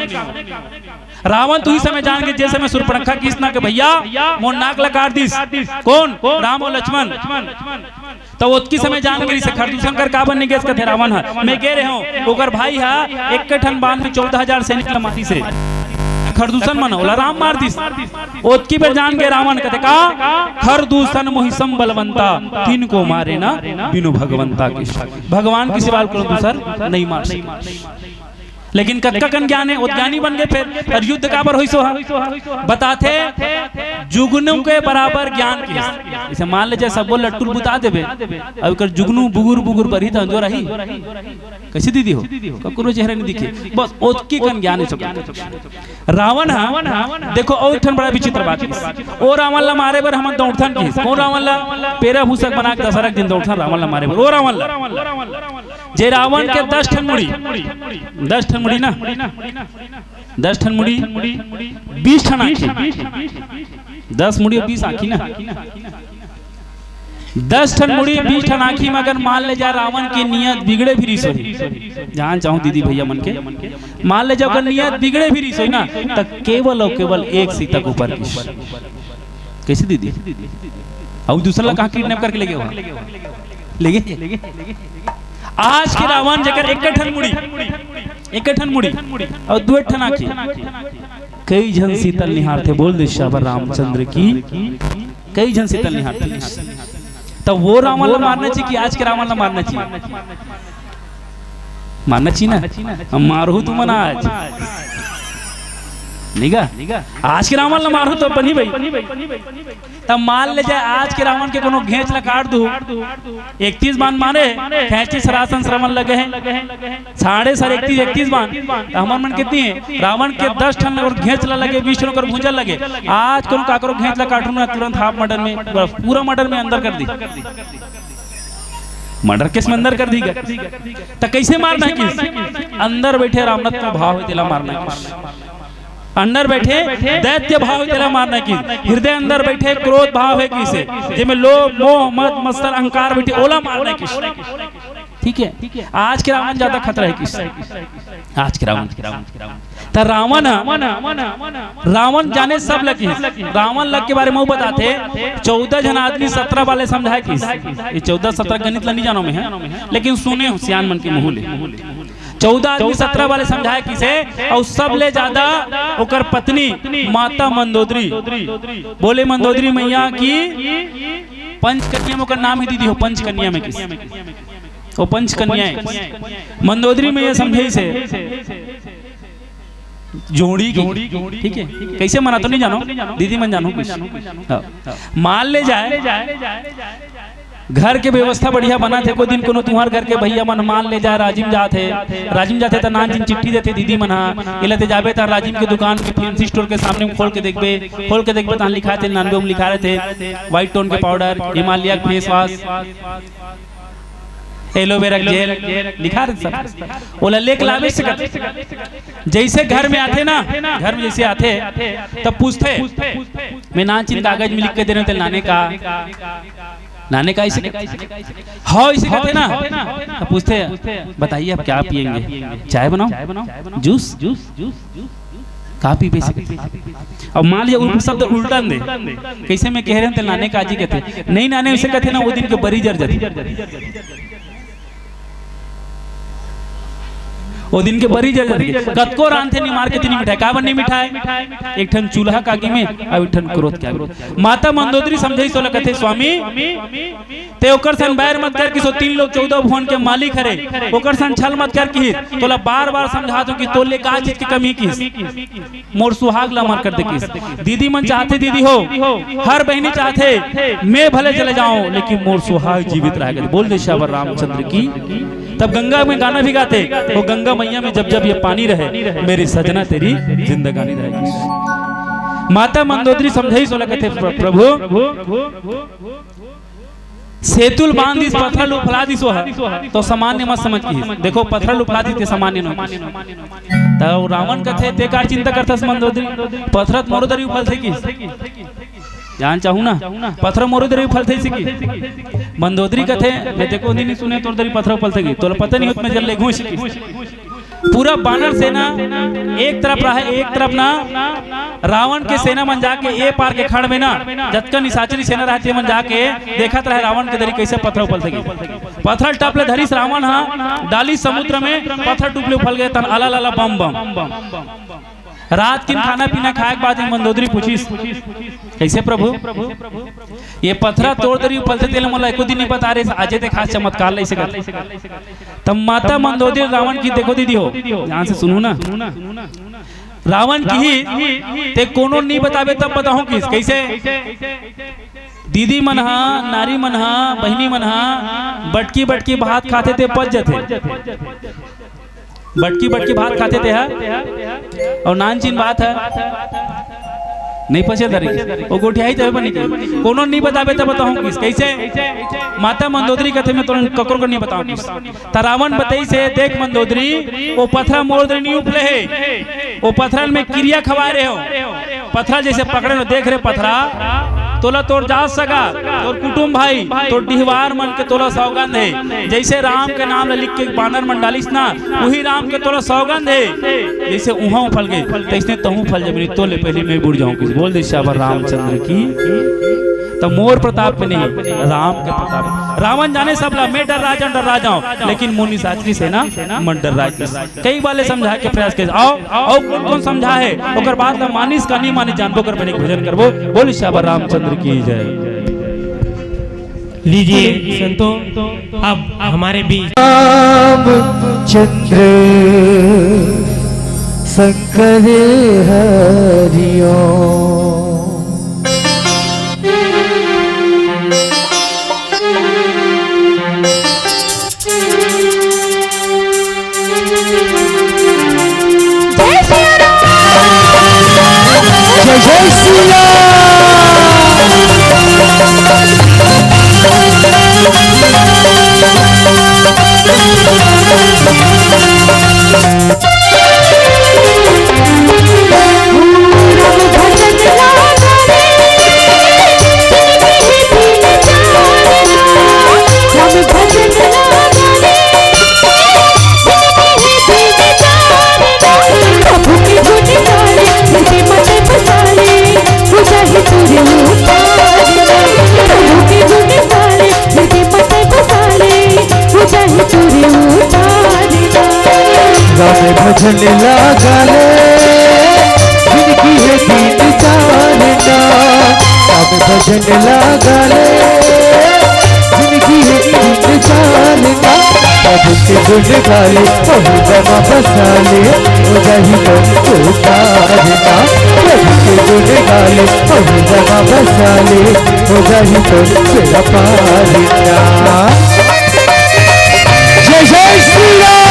रावण तो ही समय जान के, जे समय सूर्पणखा किस ना के भैया मोर नाक ला काट दिस। कौन? राम और लक्ष्मण। तो ओतकी समय जान के से खरदूषण कर काबर नहीं गेस कथे रावण ह। मैं गे रहे हूँ, ओकर भाई ह एक ठन बाण में चौदह हजार सैनिक ला मारिस हे। खरदूषण मन ओला राम मार दिस। ओतकी बेर जान के रावण कथे का, "खरदूषण मोहि सम बलवंता, तिनको मारे ना बिनु भगवंता के।" भगवान के सिवा कोनो दूसर नहीं मार सके। लेकिन कतका कन ज्ञान है, वो ज्ञानी बन गए फिर। और युद्ध काबर होइस ओहा? बताथे, जुगनू के बराबर ज्ञान के। जैसे मान ले, जैसे सबो लट्टू ल बुता देबे, अब कर जुगनू बुगुर बुगुर बरही त अंजोर आही। कैसे दीदी हो? ककरो चेहरा नहीं दिखे। बस ओतकी कन ज्ञान है सब। रावण हा, देखो, और एक ठन बड़ा विचित्र बात है। ओ रावण ला मारे बर हमन दौड़थन किस। कौन रावण ला? पेरा भूसक बना के दशहरा के दिन दौड़थन रावण ला मारे बर। ओ रावण ला, जे रावण के दस ठन मुड़ी, दस ठन मुड़ी ना, दस ठन मुड़ी, बीस ठन आंखी, दस मुड़ी अउ बीस आँखी ना, दस ठन मुड़ी, बीस ठन आँखी में अगर मान ले जा रावण के नियत बिगड़े भी रहिस होही, जहाँ चाहूँ दीदी भैया मन के, मान ले जा ओकर नियत बिगड़े भी रहिस होही ना, त केवल अउ केवल एक सीता के ऊपर किस। कैसे दीदी? अउ दूसरा ला कहाँ किडनैप करके ले गे हो? ले गे। आज के रावण जेकर एक ठन मुड़ी, एक ठन मुड़ी अउ दू ठन आँखी, कई झन सीता ल निहारथे, बोल दे शाबा रामचंद्र की। कई झन सीता ल निहारथे। त वो रावण ला मारना चाहिए कि आज के रावण ला मारना चाहिए? मारना चाहिए ना। हम मारहू तुमन आज, नहीं गा? आज के रावण ला मारहू तो बनी भाई। तब मान ले जाए आज के रावण के कोनो घेंच ला काट दू, इकतीस बाण मारे, सैंतीस रासन श्रवण लगे हैं, साढ़े सर इकतीस, इकतीस बाण, त हमर मन कितनी है? रावण के दस ठन अगर घेंच ला लगे, बीस ठन ओकर भुजा लगे, आज कोनो काकरो घेंच ला काटू ना, तुरंत हाफ मर्डर में, पूरा मर्डर में अंदर कर दी, मर्डर केस में अंदर कर दी गा। त कैसे मारना है किस? अंदर बैठे रामनाथ का भाव है, तेला मारना है किस? अंदर बैठे दैत्य भाव, तेला मारना है किस? हृदय अंदर बैठे क्रोध भाव है किसे, जेमे लोभ, मोह, मद, मत्सर, अहंकार बैठे, ओला मारना है किस? ठीक है, आज के रावण ज्यादा खतरा है किस? आज के रावण, त रावण ह, रावण जाने सब लग किस। रावण लग के बारे में वो बताथे, चौदह झन आदमी सत्रह वाले समझाए किस। ये चौदह सत्रह गणित ला नहीं जानो मैं, है, लेकिन सुने हो सियान मन के मुँह ले। चौदह आदमी सत्रह वाले समझाए किसे, अउ सबले ज्यादा ओकर पत्नी माता मंदोदरी, बोले मंदोदरी मैया की, पंचकन्या में ओकर नाम है दीदी हो, पंचकन्या में किस, वो पंचकन्या है। मंदोदरी मैया समझाइसे जोड़ी के, ठीक है, कैसे मना तो नहीं जानो, दीदी मन जानो कुछ। हाँ। मान ले जाए, घर के व्यवस्था बढ़िया बना थे, कोई दिन कोनो तुंहर घर के भैया मन मान ले जाए, राजिम जात हे, राजिम जात हे त नान चिन चिट्ठी देथे दीदी मन हा, एला ते जाबे त राजिम के दुकान के फैंसी स्टोर के सामने में खोल के देखबे, खोल के देखबे त लिखा थे नानबे में लिखा रहे थे, व्हाइट टोन के पाउडर, हिमालय के फेस वॉश, एलोवेरा जेल लिखा रहे सब। ओला लेके लाबे से कथे। जैसे घर में आथे ना, घर में जैसे आथे, तब पूछथे, "मैं नान चिन कागज में लिख के दे रहे थे लाने का, लाने का?" ऐसे कथे। हाँ, ऐसे कथे ना। तब पूछथे, "बताइए, आप क्या पियेंगे? चाय बनाऊं? जूस?" का पीबे से कथे। अब मान लिया, वो शब्द उल्टा दे, कैसे मैं कह रहे हैं, तो नाने काजी कथे, नहीं नाने, उसे कथे ना, वो दिन के बरी जर जाथे, वो दिन के बरी जर जाथे। कतको रांधथे, नहीं मार के तो नहीं मिठाए, काबर नहीं मिठाए? एक ठन चूल्हा के आगी में, अब एक ठन क्रोध के आगी में। माता मंदोदरी समझाइस ओला, कथे, "स्वामी, ते ओकर सन बैर मत कर किस, ओ तीन लोक चौदह भुवन के मालिक हरे, ओकर सन छल मत कर किस, तोला बार-बार समझात हूँ कि तोले का चीज की कमी किस, मोर सुहाग ला अमर कर दे किस।" दीदी मन चाहथे, दीदी हो, हर बहिनी चाहथे, मैं भले चले जाऊं, लेकिन मोर सुहाग जीवित रहे। बोल दे शाबर रामचंद्र की। तब गंगा में गाना भी गाथे, "वो गंगा मैया में जब जब ये पानी रहे, मेरी सजना तेरी जिंदगानी रहे।" माता मंदोदरी समझाइस ओला, कथे, "प्र-, प्रभु, सेतु ल बांध दिस, पथरा ल उफला दिस ओह, तो सामान्य मत समझ किस। देखो, पथरा ल उफला दिस ते सामान्य नो किस। त रावण कथे, ते का चिंता करथस मंदोदरी, पथरा त मोरो दरी उफलथे किस। जान चाहूं ना, पथरा मोरो दरी उफलथे किस। मंदोदरी कथे, मैं ते को दिन नहीं सुने तोर दरी पथरा उफलथे किस, तोला पता नहीं होत मैं जल ले घुस किस। पूरा बानर सेना एक तरफ रहे, एक तरफ ना रावण के सेना मन जाके ए पार के खड़ में ना, जतका निशाचरी सेना रहे, ते मन जाके देखत रहे रावण के दरी कैसे पथरा उफलथे। पथरा टप ले धरिस रावण हा, डालिस समुद्र में, पथरा टूप ले उफल गे, तन अला लाला बम बम। रात किन खाना पीना खाए के बाद एक मंदोदरी पूछिस, "कैसे प्रभु, ये पथरा तोर दरी उफलथे, तेला मोला एको दिन नहीं बता रहे, आजे ते खास चमत्कार ले सकत।" तब माता मंदोदरी रावण की, देखो दीदी हो, ध्यान से सुनहू ना। रावण किहिस, "ते कोनो नहीं बताबे तब बताहूं किस।" कैसे? दीदी मन हा, नारी मन हा, बहिनी मन हा, बटकी बटकी भात खाथे ते पच जथे। बटकी बटकी भात खाथे ते हा, अउ नान चिन भात हा, नहीं पचे धरे। वो गोठियाही तबे बनी के। कोनो नहीं बताबे तब बताहूं किस। कैसे? माता मंदोदरी कथे, "मैं तुरंत ककरो को नहीं बताऊं किस।" त रावण बताइस हे, "देख मंदोदरी, वो पथरा मोर दरी नहीं उफले हे, वो पथरा ल मैं किरिया खवाए रहे हो।" पथरा जइसे पकड़े न, देख रे पथरा, तोला तोर जात सगा, तोर कुटुम भाई, तोर डिहवार मन के तोला सौगंध हे। जइसे राम के नाम ल लिख के बानर मन डालिस ना, उही राम के तोला सौगंध हे। जइसे उहाँ फल गे, तइसने तहूँ फल जबे नहीं, तोले पहिली मैं बुड़ जाहूँ कहिस। बोल दे सियावर रामचंद्र की। त मोर प्रताप में नहीं, राम के प्रताप। रावण जाने सब ला, मैं डर्रा जाँव, डर्रा जाँव, लेकिन मोर निशाचरी सेना मन डर्रा गे। कई बार ले समझाय के प्रयास करे। अउ, अउ कोन कोन समझाय हे, ओकर बात ला मानिस का नहीं मानिस जानबो करबो, एक भजन करबो। बोल सियावर रामचंद्र की जय। लीजिए संतो, अब हमारे बीच रामचंद्र शंकर हरिओम। जय सिया राम। जय जय सिया। राम भजन लागा ले, जिनकी है दीन जानना। राम भजन लागा ले, जिनकी है दीन जानना। प्रभु के गुण गाले, प्रभु रमा बसाले, हो जाही तो उतारना। प्रभु के गुण गाले, प्रभु रमा बसाले, हो जाही तो बेड़ा पारना। जय जय श्री राम।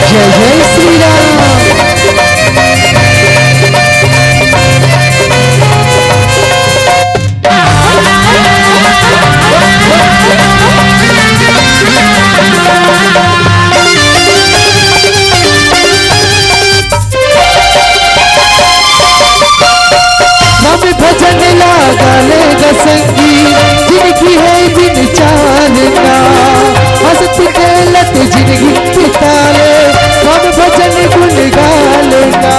जय जय श्री राम। राम भजन लागा ले ग संगी, जिनकी है बिन चालना। हंसत खेलत जिनगी बिता ले, राम भजन गुण गा लेना।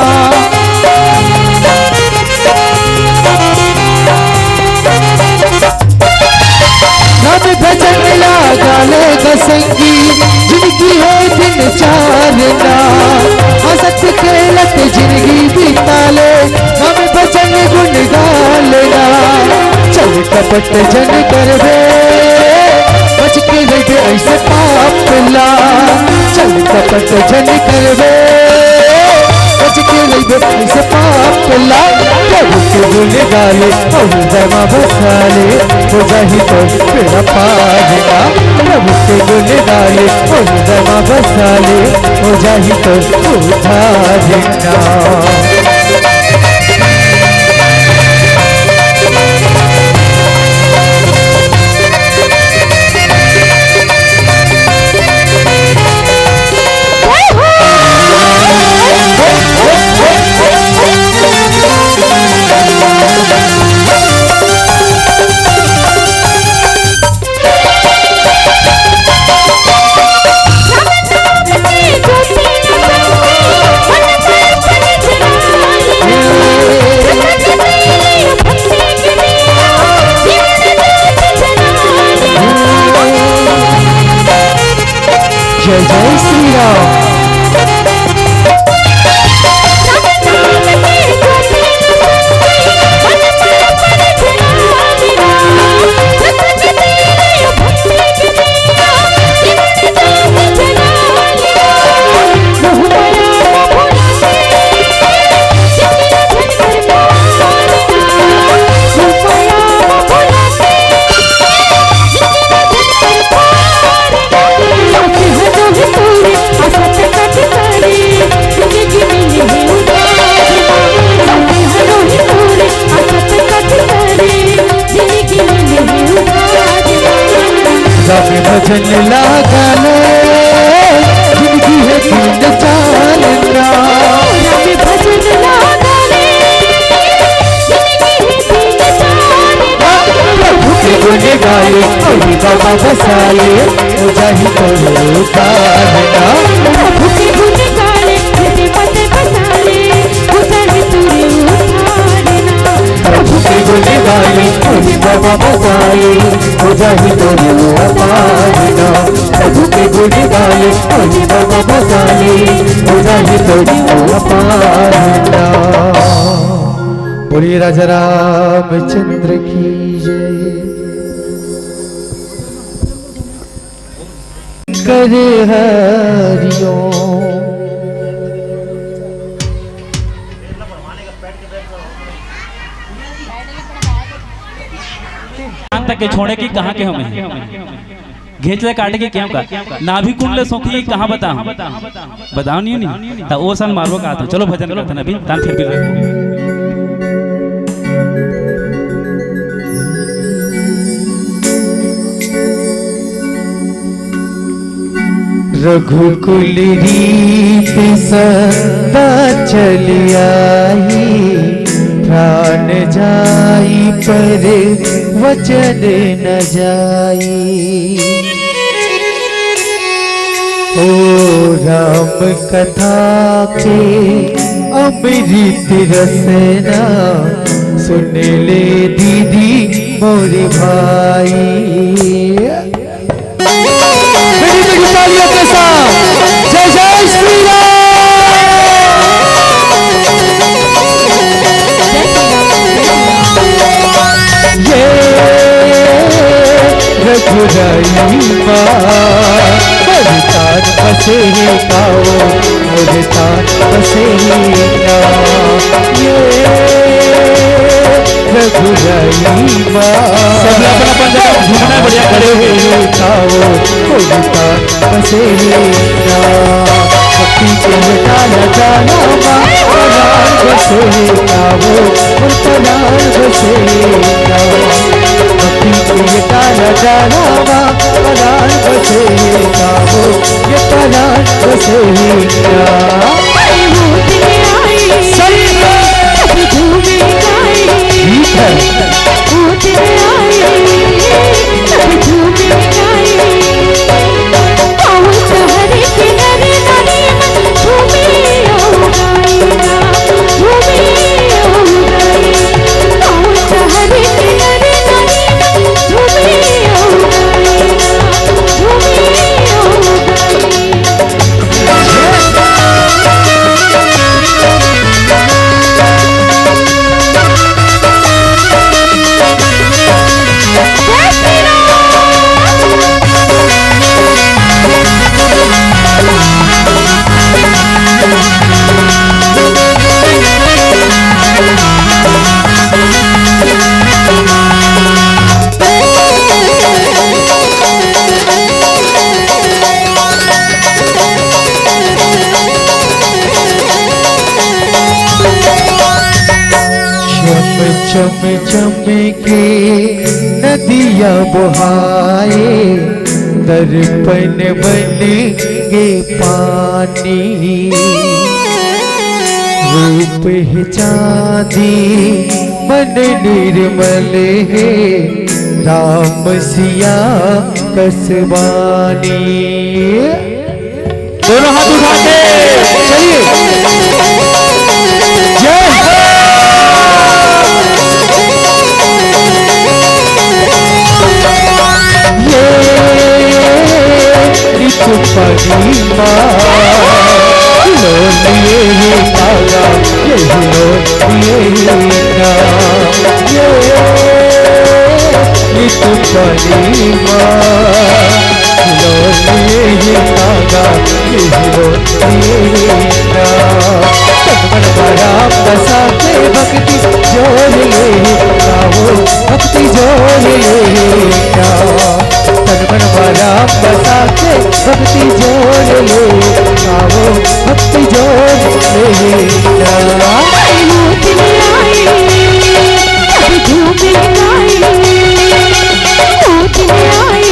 राम भजन लागा ले ग संगी, जिनकी है बिन चालना। हंसत खेलत जिनगी बिता ले, राम भजन गुण गा लेना। छल कपट जन करबे, बच के रहिबे ऐसे पाप ला। छल कपट जन करबे, बच के रहिबे ऐसे पाप ला। प्रभु के गुण गाले, हो हृदय मा बसाले, हो जाही तो बेड़ा पार ना। प्रभु के गुण गाले, हो हृदय मा बसाले, हो जाही तो उद्धार ना। भजन लागा ले, जिंदगी है दिन चालना। राम भजन लागा ले, जिंदगी है दिन चालना। प्रभु के गुण गाए, हरि बाबा बसाए, हो जाहि तोरे उद्धार ना। प्रभु के गुण गाए, हृदय मत बसाए, हो जाहि तोरे उद्धार ना। प्रभु के गुण गाए, हरि बाबा बसाए, हो जाहि तोरे उद्धार ना। प्रभु के गुण गाए, हरि बाबा बसाए, हो जाहि तोरे उद्धार ना। बोलिए राजा रामचंद्र की जय। कर हरिओम। कान तक के छोड़े कि कहाँ के हमें घेंच ले काटे के क्यों का? नाभि कुंड ले सोखी कहाँ बता हम? बताओ नहीं, नहीं। त ओ सन मारबो का था। चलो भजन करथन अभी, तान फिर भी रखो। रघुकुल रीत सदा चल आई, प्राण जाई पर वचन न जाई। ओ राम कथा के अमृत रसना, सुन ले दीदी मोर भाई। बड़ी बड़ी तालियों के साथ जय जय श्री राम। ये रघुराई माँ, मुरतान बसे है काओ, मुरतान बसे है ना। ये रघुराई माँ, सब लोग अपना अपन जगह घूमना है, बढ़िया खड़े हुए। काओ, मुरतान बसे है ना। भक्ति के डाला डाला माँ, मुरतान बसे है काओ, मुरतान बसे है ना। भक्ति के डाला डाला माँ, परान बसेगा वो, ये परान बसेगा। अरे वो दिन आए, सही है। कभी झूमे गाए। ठीक है। वो दिन आए, कभी झूमे गाए। आओ शहर के नरे नरे में झूमे आओ गाए ना, झूमे आओ गाए। आओ शहर के नरे नरे चम चम के नदिया बहाए, दर्पण बन गे पानी। रूप है चांदी, मन निर्मल है, राम सिया कस बानी। दोनों हाथ उठा के चलिए। जय हो। ये ऋतु परिमा, लो लिए ये तारा, ये लो लिए ये ना। ये ऋतु परिमा, लो लिए ये तारा, ये लो लिए ना। तन मन भरा बसा के भक्ति जोर ले गाओ, भक्ति जोर ले गाओ। तन मन भरा बसा के भक्ति जोर ले गाओ, भक्ति जोर ले गाओ। आई मोती आई, अब झूमे गाए। मोती आई,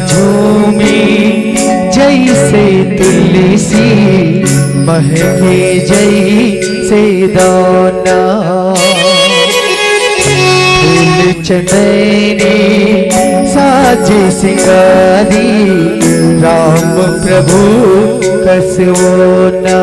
झूमी जैसे तुलसी, महके जैसे दाना। फूल चंदैनी साज सिंगारी, राम प्रभु कस वो ना।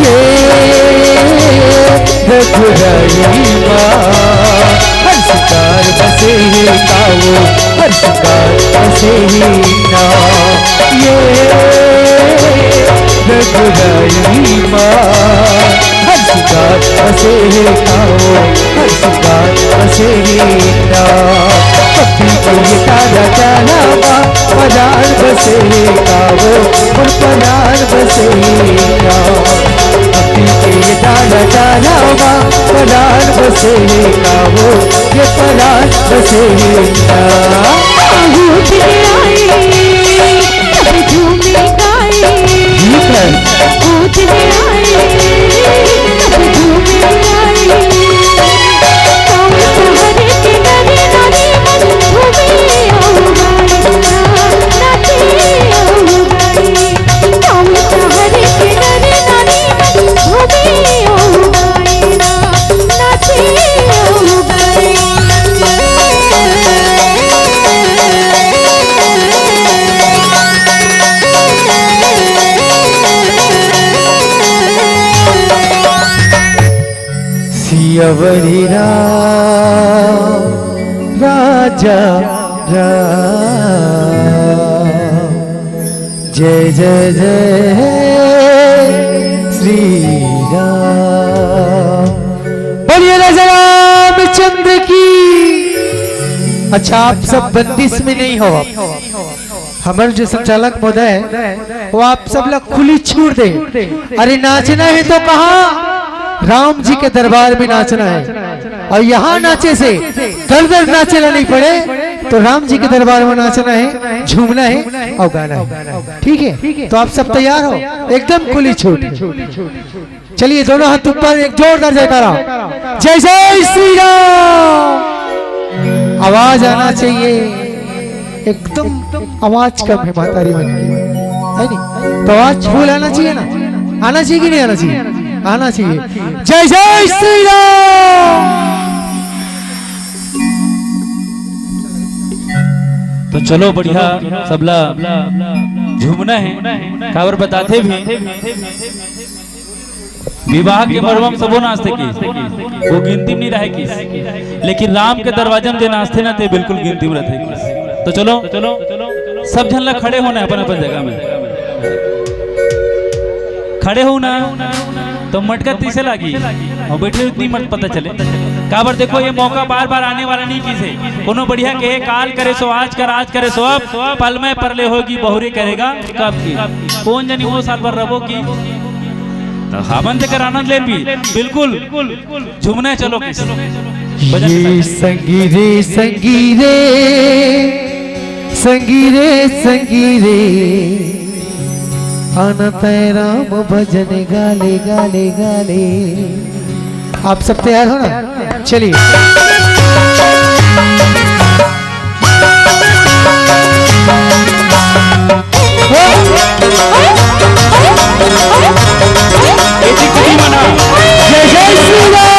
ये रघुराई माँ, हर सिंगार बसे है कावो, हर सिंगार बसे है ना। ये रघुराई माँ, हर सिंगार बसे है कावो, हर सिंगार बसे है ना। पति को ये तारा प्यारा माँ, परान बसे है कावो, मोर परान बसे है ना। पति के ये तारा प्यारा माँ, परान बसे है कावो, ये परान बसे है ना। आहुति आई, सब झूमी गाई। ठीक है। आहुति आई, सब झूमी गाई। गाँव शहर के नरे नारी मन झूमी आओ गाई, नाचे आओ गाई। गाँव शहर के नरे नारी मन झूमी आओ गाई, नाचे आओ गाई। सियावरी राम राजा राम, जय जय जय श्री राम। बोलिए राजा रामचंद्र की। अच्छा, आप सब बंदिश में नहीं हो, आप हमर जो संचालक महोदय है, वो आप सब ला खुली छूट दे। अरे नाचना है तो कहाँ, राम जी के दरबार में नाचना है। और यहाँ नाचे से दर दर नाचे ला नहीं पड़े, तो राम जी के दरबार में नाचना है, झूमना है और गाना है। ठीक है, तो आप सब तैयार हो, एकदम खुली छूट। चलिए, दोनों हाथ ऊपर, एक जोरदार जयकारा। जय जय श्री राम। आवाज आना चाहिए, एकदम आवाज कम है महतारी मन की, है नी? तो आवाज फुल आना चाहिए ना, आना चाहिए कि नहीं आना चाहिए? आना चाहिए। जय जय श्री राम। तो चलो, बढ़िया, सबला झूमना है। काबर बताते भी, विवाह के मरवा म सबो नाचथे किस, वो गिनती म नहीं रहे किस, लेकिन राम के दरवाजा म जे नाचथे ना, ते बिल्कुल गिनती म रथे किस। तो चलो, सब झन ला खड़े होना है अपन अपन जगह में। खड़े हो ना, तो मटका तीसे लागी, और बैठे उतनी मत पता चले। काबर देखो, ये मौका बार बार आने वाला नहीं किसे। कोनो बढ़िया कहे, काल करे सो आज कर, आज करे सो अब, पल में परले होगी बहुरी करेगा कब की। कौन जानी वो साल भर रबो की। तो हमन तेकर आनंद लेन भी, बिल्कुल झूमना है, चलो किस। ये संगी रे, संगी रे, संगी रे, संगी रे, आना तै राम भजन गाले, गाले, गाले। आप सब तैयार हो ना? चलिए। जय जय श्री राम।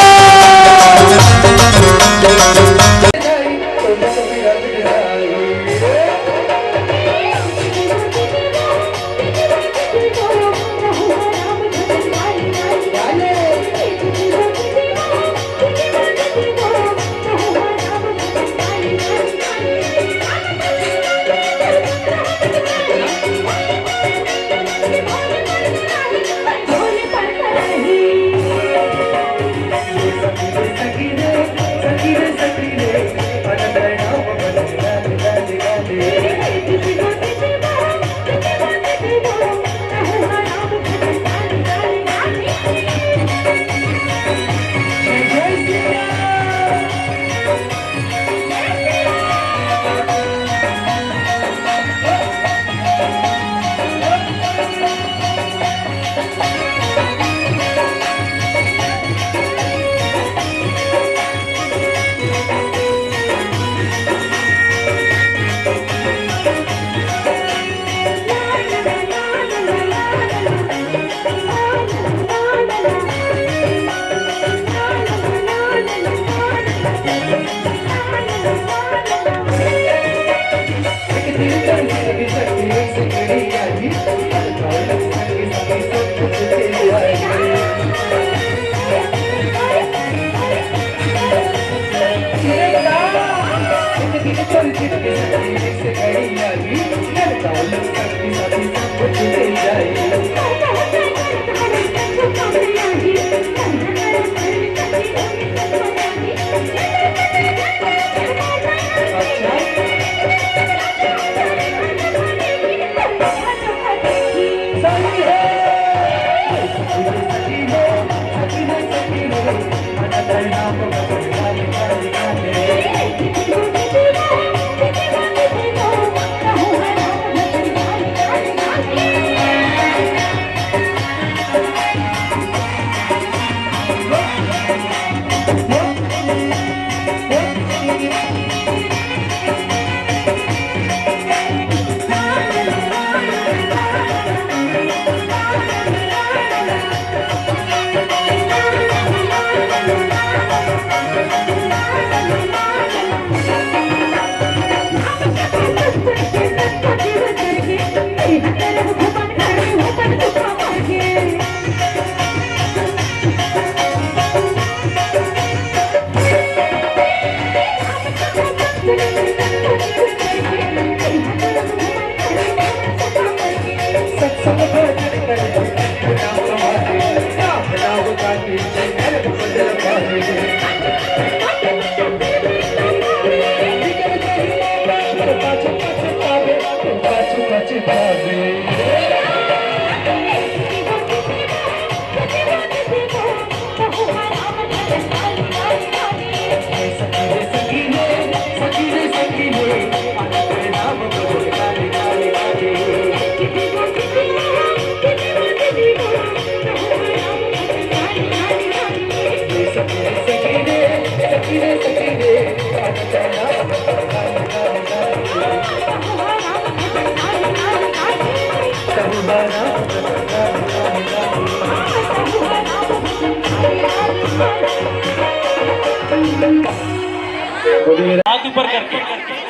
हाथ ऊपर करके,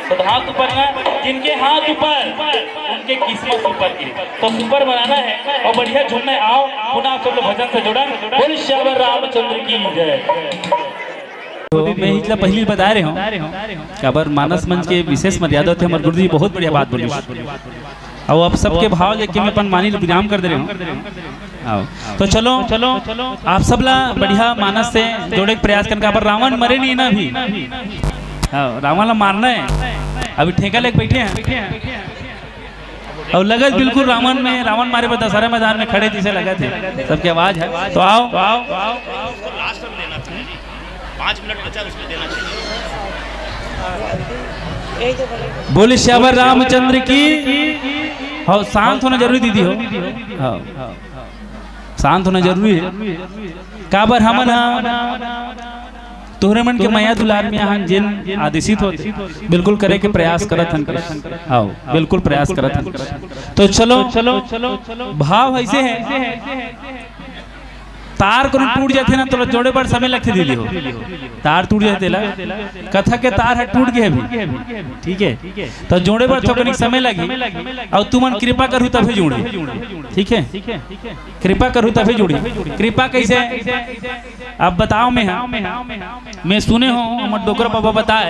तो हाथ ऊपर ना, जिनके हाथ ऊपर, उनके किस्मत ऊपर के। तो ऊपर बनाना है और बढ़िया झूमना है। आओ, पुनः आप सब लोग भजन से जुड़न। बोल सियावर रामचंद्र की जय। तो मैं इतना पहले बता रहे हूँ, काबर मानस मंच के विशेष मर्यादा होथे, हमर गुरुजी बहुत बढ़िया बात बोलिस। अउ अब सबके भाव लेके मैं अपन वाणी ल विराम कर दे रहे हूँ। आओ। तो चलो, आप सब ला बढ़िया मानस से जोड़े के प्रयास करन, काबर रावण मरे नहीं ना अभी। हाँ, रावण ला मारना है। अभी ठेका लेके बैठे हैं। अउ लगत बिल्कुल रावण में, रावण मारे बर दशहरा मैदान में खड़े जैसे लगत हे, सबके आवाज है। तो आओ, तो आओ। पाँच मिनट बचा, उसमें देना चाहिए। बोले सियावर रामचंद्र की। हाँ, शांत होना जरूरी दीदी हो। हाँ, शांत होना जरूरी है। काबर हमन हा तोहरे मन के मया दुलार में हन, जेन आदेशित होथे, बिल्कुल करे के प्रयास करत हन कृष्ण। आओ, बिल्कुल प्रयास करत हन कृष्ण। तो चलो, भाव ऐसे है, तार कोनो टूट जाथे ना, तोला जोड़े बर समय लगथे दीदी हो। तार टूट जाथे ला, कथा के तार ह टूट गे अभी, ठीक है, तो जोड़े बर थोकन समय लगही। अउ तुमन कृपा करहू तभे जुड़ही, ठीक है, कृपा करहू तभे जुड़ही। कृपा कैसे? अब बताओ मैं, हाँ, मैं सुने हूँ, हमर डोकरा बाबा बताए,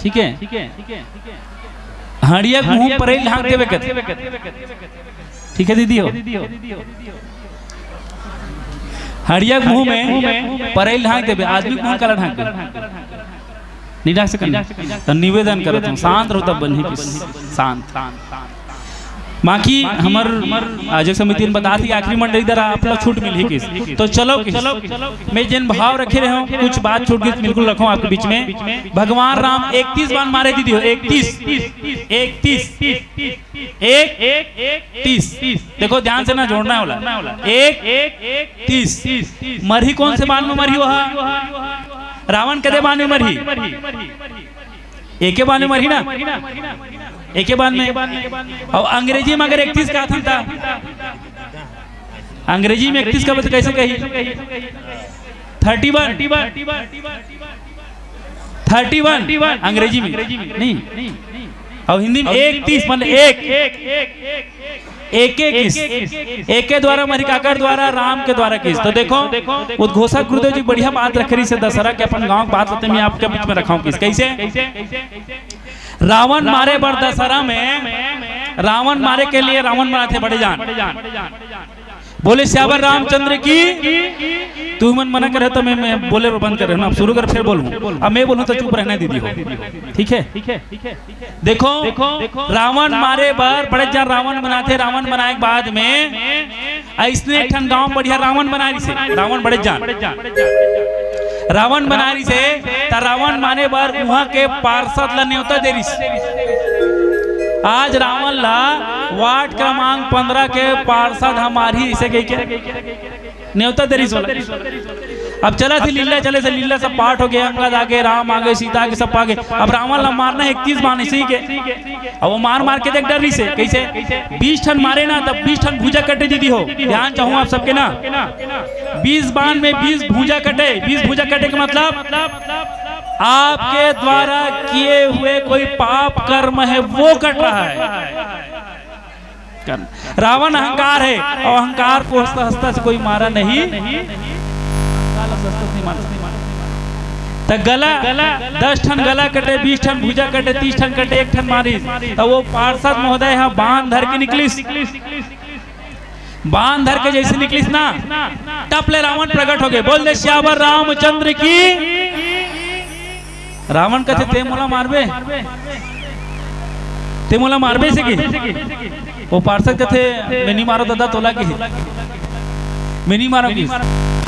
ठीक है, हड़िया के मुँह परई ल ढांक देवे कथे, ठीक है दीदी हो, हड़िया के मुँह में परई ल ढांक देवे, आदमी के मुँह काला ढांक देवे, नहीं ढांक सकन। तो निवेदन करत हूँ, शांत रहो तब बनही कि शांत। बाकी हमर आयोजक समिति ने बता दी, आखिरी मंडली दरा आप लोग छूट मिलही किस। तो चलो किस, मैं जिन भाव रखे रहे हूँ, कुछ बात छूट गई, बिल्कुल रखो आपके बीच में। भगवान राम इकतीस बाण मारे दीदी हो, इकतीस, इकतीस, एक, तीस। देखो ध्यान से ना जोड़ना होला। एक, तीस। मरही कौन से बाण में मरही वहा? रावण कदे बाण में मरही? एके बाण में मरही ना, एके बाण में। अउ अंग्रेजी में अगर इकतीस कहत हन त, अंग्रेजी में इकतीस का मतलब कैसे कही? थर्टी वन, थर्टी वन अंग्रेजी में, नहीं। अउ हिंदी में इकतीस, मतलब एक, एक, एक किस, एक के द्वारा मरी, काकर द्वारा? राम के द्वारा किस। तो देखो, उद्घोषक गुरुदेव जी बढ़िया बात रखे रहिस हे दशहरा के, अपन गांव के बात ल मैं आपके बीच में रखाऊं किस। कैसे? रावण मारे बर दशहरा में, रावण मारे के लिए रावण बनाथे बड़े जान। बोले सियावर रामचंद्र की। तुमन मना करे तो मैं, मैं बोले बंद कर रहे हूँ ना, अब शुरू कर, फिर बोलूँ। अब मैं बोलूँ तो चुप रहना दीदी हो, ठीक है? देखो, रावण मारे बर बड़े जान रावण बनाथे। रावण बनाए के बाद में अइसने एक ठन गांव बढ़िया रावण बना रिसे, रावण बड़े जान। रावण बना रिसे, त रावण मारे बर उहां के पार्षद ल नेवता दे रिसे। आज रावण ला वार्ड क्रमांक पंद्रह के पार्षद ह मारही रिसे कहिके नेवता दे रिसे। अब चलत हे लीला, चलत हे लीला, सब पाठ हो गए, अंगद आगे, राम आगे, सीता आगे, सब आगे। अब रावण ला मारना हे इकतीस बान इसी के। अब वो मार मार के देख डर रिसे, कइसे? बीस ठन मारे ना, तब बीस ठन भुजा कटे दीदी हो। ध्यान चाहूँ आप सबके ना, बीस बान में बीस भुजा कटे। बीस भुजा कटे के मतलब आपके द्वारा किए हुए कोई पाप कर्म है, वो कट रहा है। रावण अहंकार है, और अहंकार को हंसता हंसता से कोई मारा नहीं, अहंकार को हंसता नहीं मारा। त गला, दस ठन गला कटे, बीस ठन भुजा कटे, तीस ठन कटे, एक ठन मारिस। त वो पार्षद महोदय ह बान धर के निकलिस, बान धर के जइसे निकलिस ना, टप ले रावण प्रकट हो गए। बोल दे सियावर रामचंद्र की। रावण कथे, "ते मोला मारबे? ते मोला मारबे?" से कि वो पार्षद कथे, "मैं नहीं मारो दादा, तोला की मैं नहीं मारो की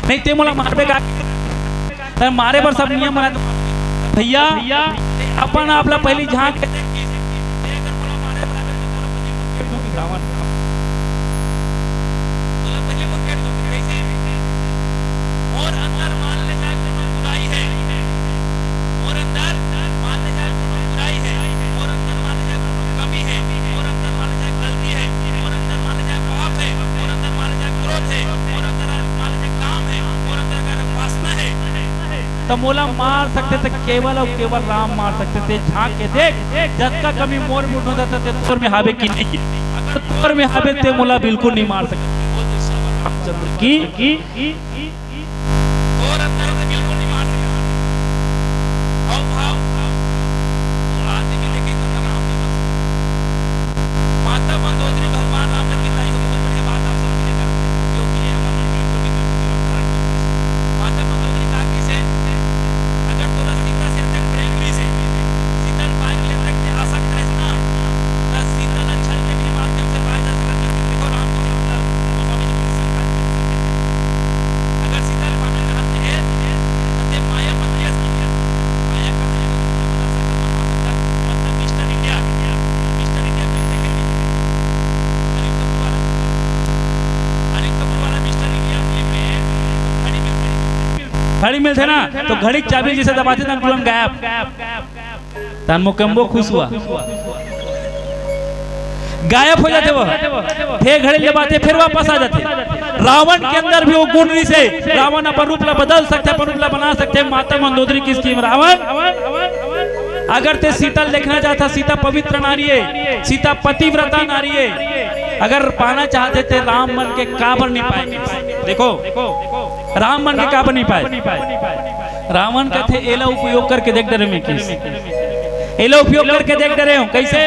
नहीं, ते मोला मारबे का? ते मारे बर सब नियम बना दे। भैया, अपन आप ला पहली झांक के देख कि रावण।" मोर अंदर मान ले जाए कोनो बुराई है, मोर अंदर मान ले जाए कोनो बुराई है, मोर अंदर मान ले जाए कोनो कमी है, मोर अंदर मान ले जाए गलती है, मोर अंदर मान ले जाए पाप है, मोर अंदर मान ले जाए क्रोध है, मोर अंदर मान ले जाए काम है, मोर अंदर अगर वासना है, त मोला मार सकथे, त केवल अउ केवल राम मार सकथे। ते झांक के देख, जतका कमी मोर में ढूंढत हे, ते तोर में हावे कि नहीं? अगर तोर में हावे, ते मोला बिल्कुल नहीं मार सकथे। रामचंद्र की। तोर अंदर से बिल्कुल नहीं मार सकथे। हाव भाव, वो आदमी के देखे तो राम ने बस माता मंदोदरी भगवान राम ने कितना ही बहुत बढ़िया बात आप सबके लिए कर, जो कि ये हमारे लिए जो भी करते हैं, माता मंदोदरी कहा कि से अगर तोला सीता से अगर प्रेम रहिस हे, सीता ला पाए के लिए अगर ते आसक्त रहिस ना, त सीता ला छल के भी माध्यम से पाए जा सकत हे। देखो राम जी मतलब वो स्वामी जी के संग अगर सीता ला पाना चाहत हे, त ते माया पति अस की माया का मतलब mister India, mister India film देखे नहीं? अनिल कपूर वाला, अनिल कपूर वाला मिस्टर इंडिया फिल्म में घड़ी मिलथे। घड़ी मिलथे ना, तो घड़ी के चाबी जैसे दबाथे ना, तुरंत गायब। तन मोकेम्बो खुश हुआ, गायब हो जाथे वो। फिर घड़ी ले बाते, फिर वापस आ जाथे। रावण के अंदर भी वो गुण रहिस हे। रावण अपन रूप ला बदल सकथे, अपन रूप ला बना सकथे। माता मंदोदरी की स्कीम रावण, अगर ते सीता ल देखना चाहत हस, सीता पवित्र नारी हे, सीता पतिव्रता नारी हे, अगर पाना चाहत हस ते राम मन के काबर नहीं पाए? देखो, राम मन के काबर नहीं पाए? रावण कथे, "एला उपयोग करके देख डरे मैं किस, एला उपयोग करके देख डरे हूँ।" कैसे?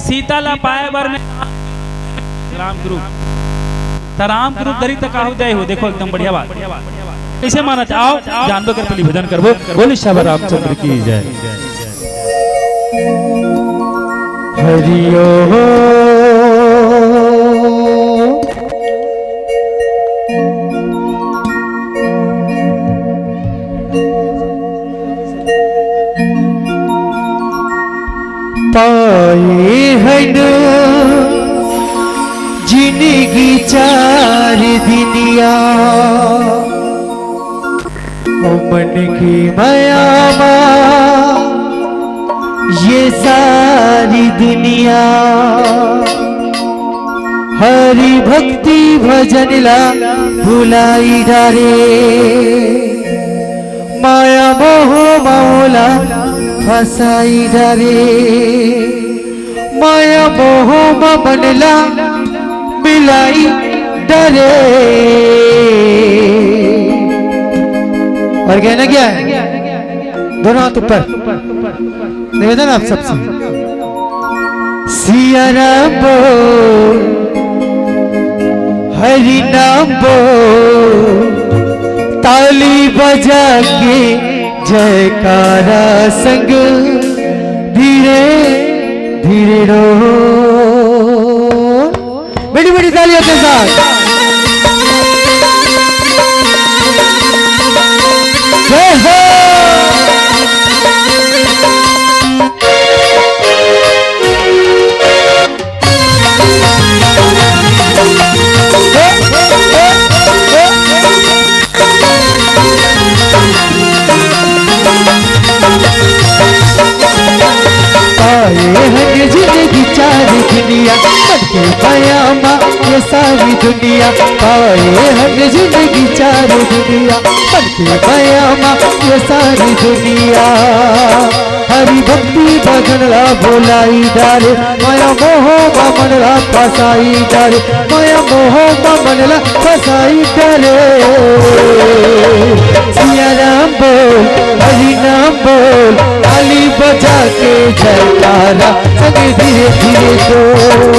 सीता ला पाए बर मैं राम के रूप, त राम के रूप धरी त काहू दे हो। देखो, एकदम बढ़िया बात। कैसे माना? आओ, जानबो कर पहली भजन करबो। बोले सियावर रामचंद्र की जय। हरि ओम। पाए हन जिनगी चार दिनिया, ओ मन की मया मा ये सारी दुनिया, हरि भक्ति भजन ला भुलाई डारे, माया मोह मा ओला फसाई डारे, माया मोह मा मन ला मिलाई डारे। और कहना क्या है? दोनों हाथ ऊपर। निवेदन आप सबसे, सिया राम बोल, हरि नाम बोल, ताली बजा के जयकारा संग धीरे धीरे डोल। बड़ी बड़ी तालियों के साथ। जय हो। पाए हन जिंदगी चार दुनिया, मन के बयामा ये सारी दुनिया। पाए हन जिंदगी चार दुनिया, मन के बयामा ये सारी दुनिया। हरि भक्ति भजन ला बोलाई डारे, माया मोह मा मन ला फसाई डारे, माया मोह मा मन ला फसाई डारे। सिया राम बोल, हरि नाम बोल, ताली बजा के जयकारा संग धीरे धीरे डोल।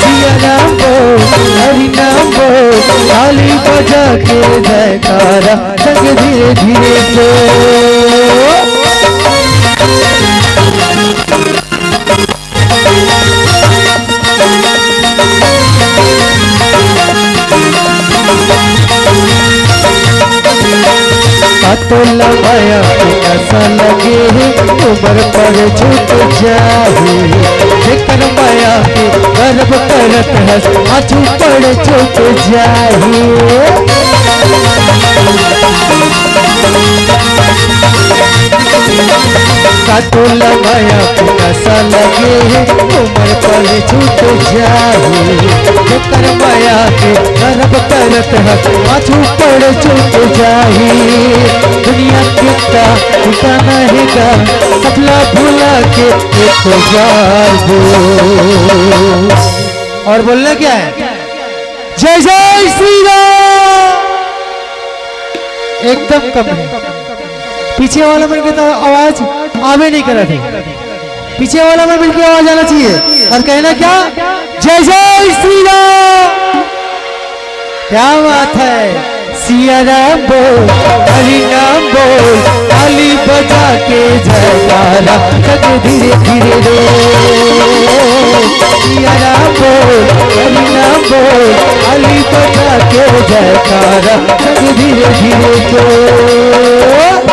सिया राम बोल, हरि नाम बोल, ताली बजा के जयकारा संग धीरे धीरे डोल। काटो ला माया के नशा लगे हे, उमर पर छूट जाही। जेकर माया के गर्व करत हस, आजू पर छूट जाही। काटो ला माया के नशा लगे हे, उमर पर छूट जाही। जेकर माया के गर्व करत हस, आजू पर छूट जाही। दुनिया के का ठिकाना हे गा, सबला भुला के एक बार बोल। और बोलना क्या है? जय जय श्री राम। एकदम कम है, पीछे वाला मन के तो आवाज आवे नहीं करा थे। पीछे वाला मन मिलके आवाज आना चाहिए और कहना क्या? जय जय श्री राम। क्या बात है? सिया राम बोल, हरि नाम बोल, ताली बजा के जयकारा संग धीरे धीरे डोल। सिया राम बोल, हरि नाम बोल, ताली बजा के जयकारा संग धीरे धीरे डोल।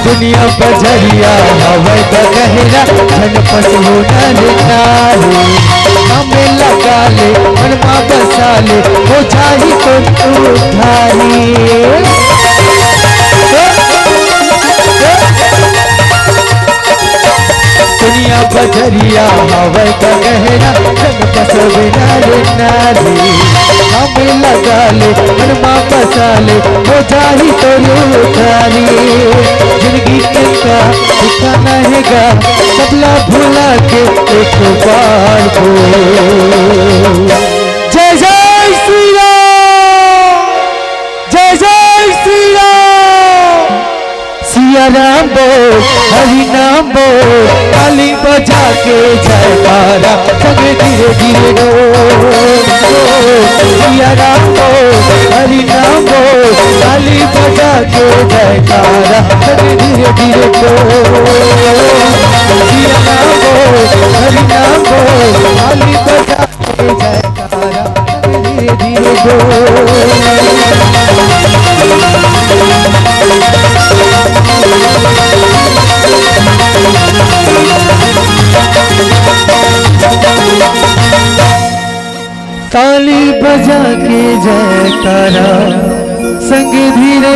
दुनिया बजरिया हवय गहरा, झन पसहू नर नारी। नामे लगा ले, मन मा बसा ले, हो जाही तो तू उद्धारी। दुनिया बजरिया हवय गहरा, झन पसहू नर नारी। नामे लगा ले, मन मा बसा ले, हो जाही तोर उद्धारी। जिंदगी के का ठिकाना हे गा, सबला भुला के एक बार बोल। जय जय श्री राम, जय जय श्री राम। सिया राम बोल, हरि नाम बोल, ताली बजा के जयकारा संग धीरे धीरे डोल। सिया राम बोल, हरि नाम बोल, ताली बजा के जयकारा संग धीरे धीरे डोल। सिया राम बोल, हरि नाम बोल, ताली बजा के जयकारा धीरे धीरे डोल। ताली बजा के जयकारा संग धीरे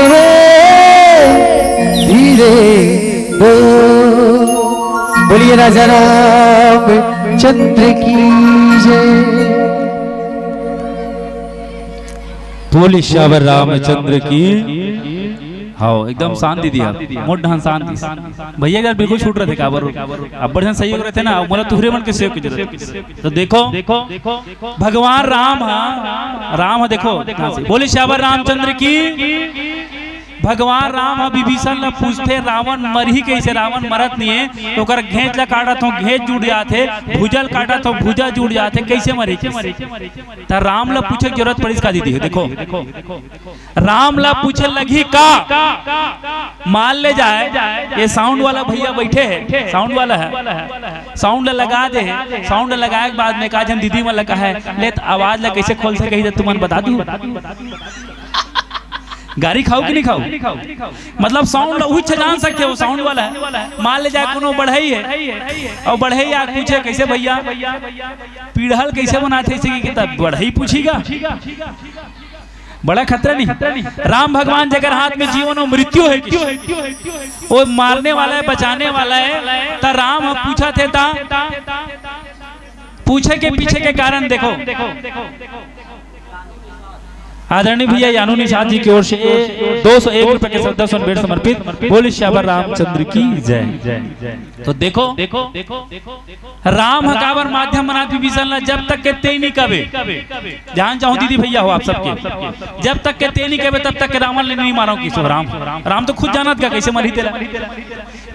धीरे डोल। बोलिए राजा रामचंद्र की जय। बोले सियावर रामचंद्र की। हाँ, एकदम शांति दिया, मोट ढंग शांति। भैया यार बिल्कुल छूट रहे थे काबर, अब बढ़िया सहयोग रहते ना, मोला तुहरे मन के सहयोग की जरूरत। तो देखो, भगवान राम हा, राम हा, देखो, बोले सियावर रामचंद्र की। भगवान राम ह विभीषण ल पूछथे, "रावण मरही कइसे? रावण मरत नइये, ओकर घेंच ल काटत हो, घेंच जुड़ जाथे, भुजा ल काटत हो, भुजा जुड़ जाथे, कइसे मरही कइसे?" त राम ल पूछे के जरूरत पड़िस का दीदी? देखो, राम ल पूछे लगही का? मान ले जाए, ये साउंड वाला भैया बैठे हे, साउंड वाला हे, साउंड ल लगा दे हे, साउंड ल लगाए के बाद में का झन दीदी मन ल कहे, "ले त आवाज ल कइसे खोलथे कही त तुमन बता दू।" गारी खाऊ कि नहीं खाऊ? मतलब साउंड ला उही छजान सकथे, वो साउंड वाला हे। मान ले जाए कोनो बढ़ई हे, अउ बढ़ई आके पूछे, "कइसे भैया, पीढ़ल कइसे बनाथे?" अइसे कि त बढ़ई पूछही गा। बड़ा खतरा नहीं। राम भगवान जेकर हाथ में जीवन अउ मृत्यु हे, कि वो मारने वाला हे, बचाने वाला हे, त राम ह पूछत हे, त पूछे के पीछे के कारण देखो। आदरणीय भैया यानु निषाद जी की ओर से दो सौ एक रुपए के श्रद्धा सुमन भेंट समर्पित। बोले सियावर रामचंद्र की जय। तो देखो, राम ह काबर माध्यम बनात विभीषण ला, "जब तक के तें नइ कबे।" ध्यान चाहूं दीदी भैया हो आप सबके, "जब तक के तें नइ कबे तब तक के रावण ले नइ मारंव," किसो राम, राम तो खुद जानत गा कइसे मरही तेला।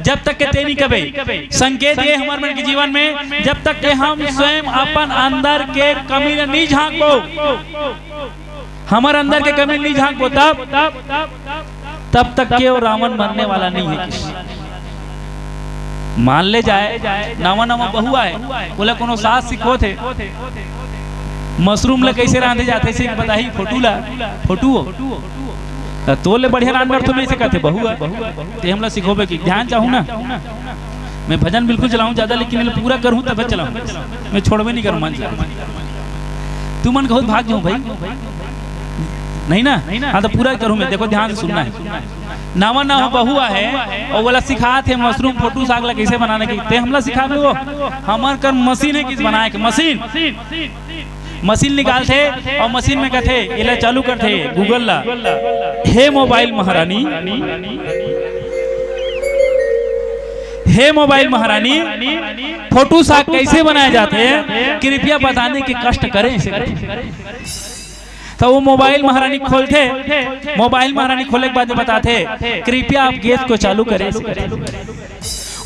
"जब तक के तें नइ कबे।" संकेत ये हमर मन के जीवन में, जब तक के हम स्वयं अपन अंदर के कमी ल नइ झांकबो, हमर अंदर के कमी ल नइ झांकबो, तब, तब तक के वो रावण मरने वाला नइ हे। मान ले जाए, नवा नवा बहू आए, ओला कोनो सास सिखोथे, मशरूम ल कइसे रांधे जाथे, से बताही, फोटू ला, फोटू हो। त तोर ले बढ़िया रांध डरथों, मैं अइसे कथे, बहू हे, तें हमला सिखोबे कि? ध्यान चाहूं ना, मैं भजन बिल्कुल चलाऊं ज्यादा, लेकिन एला पूरा करहूं तब चलाऊं, मैं छोड़बे नइ करंव, मान जा। तुमन कहू त भाग जाहूं भाई, नहीं ना? हाँ, त पूरा करहूं मैं, देखो ध्यान से सुनना हे। नवा नवा बहू आए हे अउ ओला सिखात हे मशरूम फोटू साग ला कइसे बनाना हे, तें हमला सिखाबे वो? हमर कर मशीन हे कि बनाए के, मशीन। मशीन निकालथे अउ मशीन में कथे, एला चालू करथे Google ला, "हे मोबाइल महारानी, हे मोबाइल महारानी, फोटू साग कइसे बनाए जाथे, कृपया बताने के कष्ट करें।" त वो मोबाइल महारानी खोलथे, मोबाइल महारानी खोले के बाद में बताथे, "कृपया आप गैस को चालू करें।"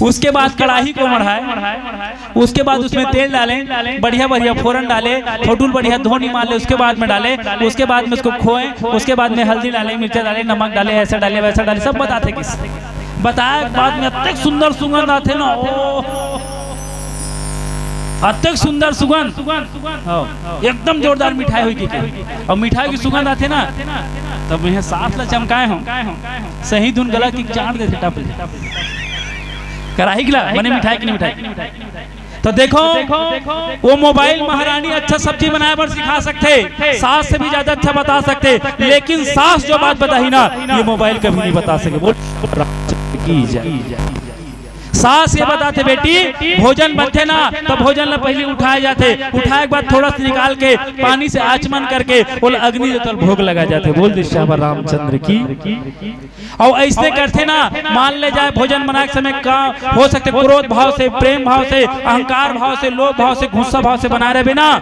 उसके बाद कढ़ाई को मढ़ाए, उसके बाद उसमें तेल डालें, बढ़िया बढ़िया फोरन डाले, फोटू ल बढ़िया धो निमार ले, उसके बाद में डाले, उसके बाद में उसको खोएं, उसके बाद में हल्दी डालें, मिर्चा डालें, नमक डालें, ऐसा डालें, वैसा डालें, सब बताथे किस। बताए के बाद में अतेक सुंदर सुगंध आथे ना, ओ, अतेक सुंदर सुगंध। हाँ, एकदम जोरदार मिठाई होई के, के। अउ मिठाई के सुगंध आथे ना, तब मैं सास ला चमकाए हों, सही धुन गला के चाट देथे टप ले। कराही गिला, बने मिठाई कि नहीं मिठाई? त देखो, वो मोबाइल महारानी अच्छा सब्जी बनाए बर सिखा सकथे, सास से भी ज्यादा अच्छा बता सकथे, लेकिन सास जो बात बताही ना, ये मोबाइल कभी नहीं बता सके। बोल, की जय। सास ये बताथे, "बेटी, भोजन बनथे ना, त भोजन ला पहिली उठाए जाथे, उठाए के बाद थोड़ा सा निकाल के पानी से आचमन करके ओला अग्नि देवता ल भोग लगाए जाथे।" बोल दे सियावर रामचंद्र की। अउ अइसने करथे ना, मान ले जाए भोजन बनाए के समय का हो सकथे, क्रोध भाव से, प्रेम भाव से, अहंकार भाव से, लोभ भाव से, गुस्सा भाव से बनाए रहबे ना,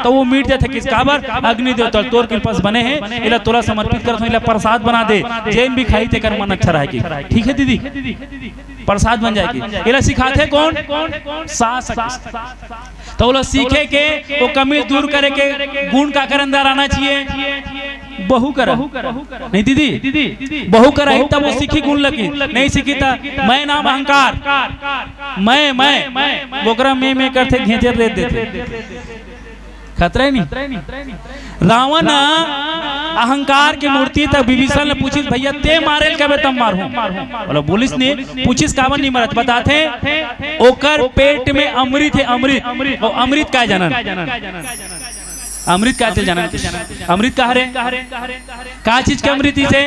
त वो मिट जाथे। किस काबर? अग्नि देवता ल तोर कृपा से बने हे, एला तोला समर्पित करत हों, एला प्रसाद बना दे, जेन भी खाही तेकर मन अच्छा रहे के। ठीक हे दीदी? प्रसाद बन जाए के। एला सिखाथे कोन? सास। त ओला सीखे के, वो कमी दूर करे के गुण काकर अंदर आना चाहिए? बहू करा। नहीं दीदी? बहू करा ही तब वो सीखी गुण लगी। नहीं सीखी त मैं नाम अहंकार। मैं, मैं। ओकरा में, में करथे, घेंचर रेत देथे। खतरा हे नहीं? रावण अहंकार के मूर्ति तक विभीषण ले पूछिस, "भैया, तें मारे ल कबे तब मारहूं।" बोला, बोलिस ने, पूछिस, "काबर नहीं मरत?" बताथे, "ओकर पेट में अमृत हे, अमृत।" अउ अमृत काय जानन? अमृत का ते जानन के? अमृत का हरे? का चीज के अमृत इसे?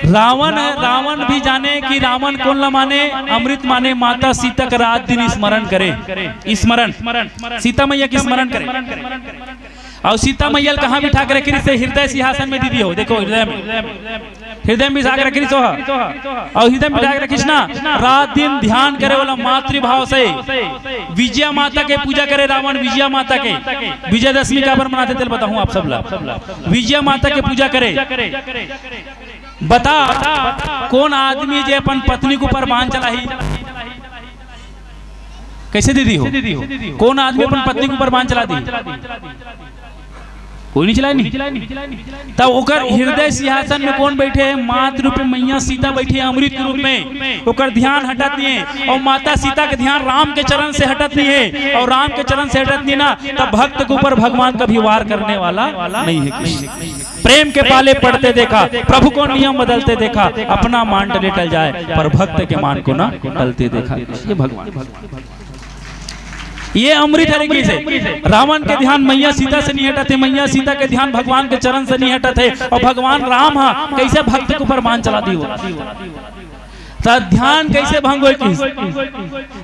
रावण, रावण भी जाने कि रावण कोन ला माने। अमृत माने माता सीता का रात दिन स्मरण करे, स्मरण, सीता मैया के स्मरण करे। अउ सीता मैया ल कहाँ बिठा के रखे रिहिसे? हृदय सिंहासन में दीदी हो, देखो हृदय में, हृदय में बिठा के रखे रिहिसे हो। अउ हृदय में बिठा के रखिस ना, रात दिन ध्यान करे वाला मातृभाव से विजया माता के पूजा करे रावण, विजया माता के। विजयदशमी काबर मनाथे तेल बताहूँ आप सब ला। विजया माता के पूजा करे। बता, कोन आदमी जे अपन पत्नी के ऊपर बाण चलाही? कैसे दीदी हो? कोन आदमी अपन पत्नी के ऊपर बाण चला दी? कोई नहीं चलाए नहीं। तब ओकर हृदय सिंहासन में कोन बैठे है? मातृ रूप में मैया सीता बैठी है अमृत के रूप में। ओकर ध्यान हटत नहीं है और माता सीता के ध्यान राम के चरण से हटत नहीं है और राम के चरण से हटत नहीं ना, तब भक्त के ऊपर भगवान कभी वार करने वाला नहीं है। कृष्ण प्रेम के पाले पड़ते देखा, प्रभु को नियम बदलते देखा, अपना मान टले टल जाए, पर भक्त के मान को ना टलते देखा। ये भगवान, ये अमृत हरे। कैसे रावण के ध्यान मैया सीता से नहीं हटत हे, मैया सीता के ध्यान भगवान के चरण से नहीं हटत हे, और भगवान राम हा कैसे भक्त के ऊपर बाण चला दी हो। त ध्यान कैसे भंग होय किस?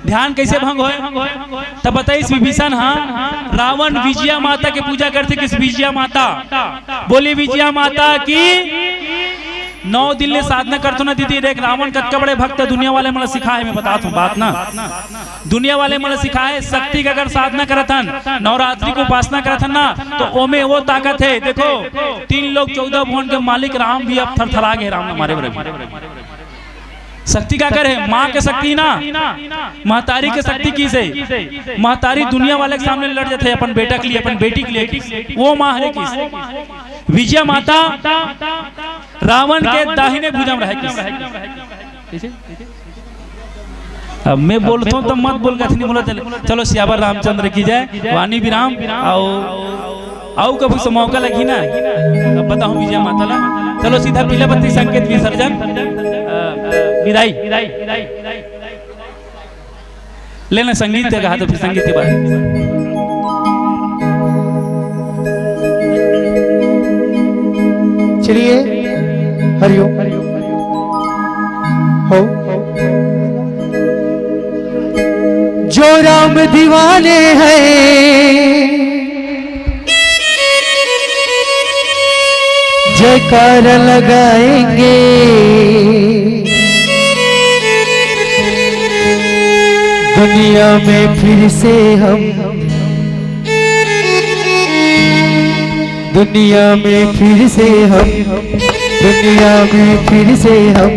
ध्यान कैसे भंग होय? त बताइस विभीषण हा, रावण विजया माता के पूजा करथे किस? विजया माता। बोली विजया माता की। नौ दिन ले साधना करथो ना दीदी, देख रावण कतका बड़े भक्त हे, दुनिया वाले मन ला सिखाए, मैं बतात हूँ बात ना। दुनिया वाले मन ला सिखाए, शक्ति के अगर साधना करत हन, नवरात्रि के उपासना करत हन ना, तो ओमे वो ताकत हे। देखो, तीन लोक चौदह भुवन के मालिक राम भी अब थरथरा गए राम हमारे बरे। शक्ति का करे? माँ के शक्ति ना, महतारी के शक्ति किसे? महतारी दुनिया वाले के सामने लड़ जाथे, अपन बेटा के लिए, अपन बेटी के लिए। वो माँ हरे किस? विजया माता रावण के दाहिने भुजा में रहे किस? अब मैं बोलथों त मत बोल, कथनी बोला चले। चलो, सियावर रामचंद्र की जय, वाणी विराम। आओ, आओ कभू से मौका लगी ना, अब बताओ विजय माता ला। चलो सीधा पीला बत्ती संकेत विसर्जन, अ, विदाई। लेना संगीत का हाथ, फिर संगीत के बाद। चलिए, हरिओम। हो। जो राम दीवाने हैं, जयकार लगाएंगे। दुनिया में फिर से हम, दुनिया में फिर से हम, दुनिया में फिर से हम,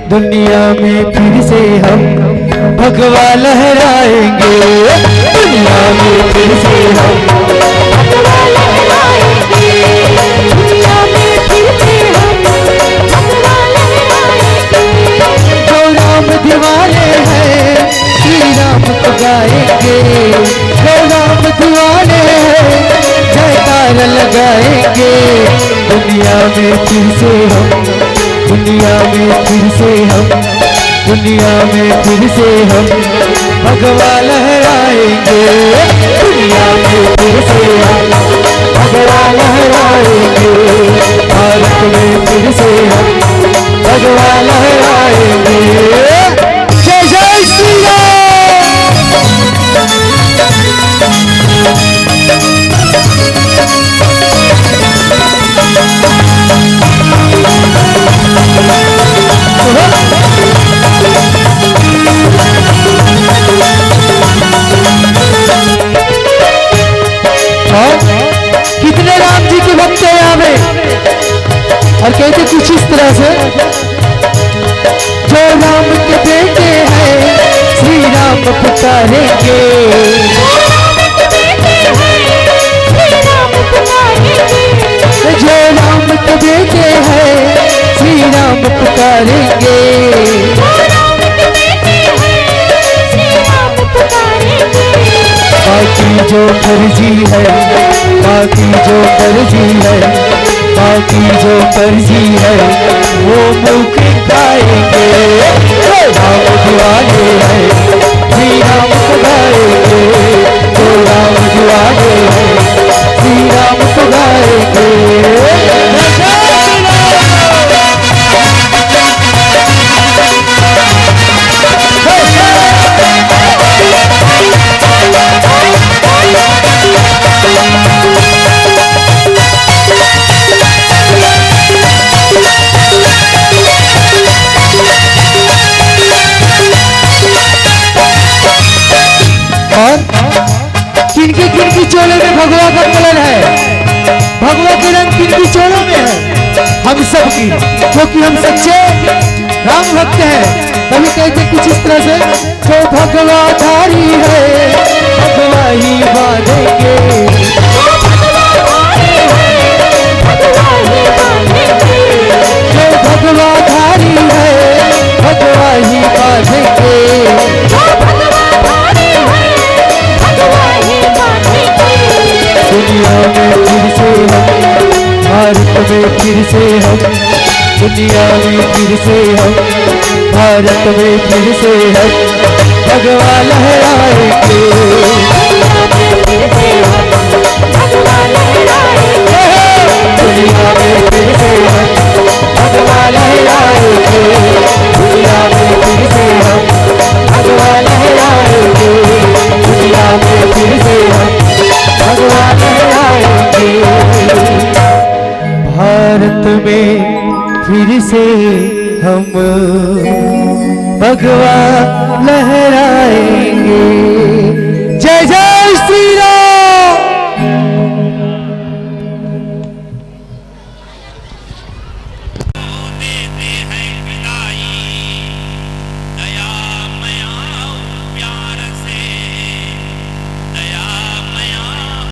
दुनिया में फिर से हम भगवा लहराएंगे। दुनिया में फिर से हम भगवा लहराएंगे। दुनिया में फिर से हम भगवा लहराएंगे। जो राम दीवाने हैं, श्री राम को गाएंगे। जो राम दीवाने हैं, जयकार लगाएंगे। दुनिया में फिर से हम, दुनिया में फिर से हम, दुनिया में फिर से हम भगवा लहराएंगे। दुनिया में फिर से हम भगवा लहराएंगे। भारत में फिर से हम भगवा लहराएंगे। जय जय श्री राम। और कितने राम जी के भक्त हैं यहाँ में? और कहते कुछ इस तरह से, जो राम के बेटे हैं, श्री राम पुकारेंगे। जो राम के बेटे हैं, श्री राम पुकारेंगे। बाकी जो फर्जी है, बाकी जो फर्जी है, बाकी जो फर्जी है, वो मुख खाएंगे। जो राम दीवाने हैं, श्री राम को गाएंगे। जो राम दीवाने हैं, श्री भगवा का कलर है, भगवा के रंग किनकी चोलों में है, हम सब की, क्योंकि हम सच्चे राम भक्त हैं। तभी कहते कुछ इस तरह से, जो भगवा धारी है, भगवा ही बांधेंगे। जो भगवा धारी है, भगवा ही बांधेंगे। दुनिया में फिर से हम, भारत में फिर से हम, दुनिया में फिर से हम, भारत में फिर से हम भगवा लहराएंगे। दुनिया में फिर से हम भगवा लहराएंगे। दुनिया में फिर से हम भगवा लहराएंगे। दुनिया में फिर से हम भगवा लहराएंगे। भारत में फिर से हम भगवा लहराएंगे।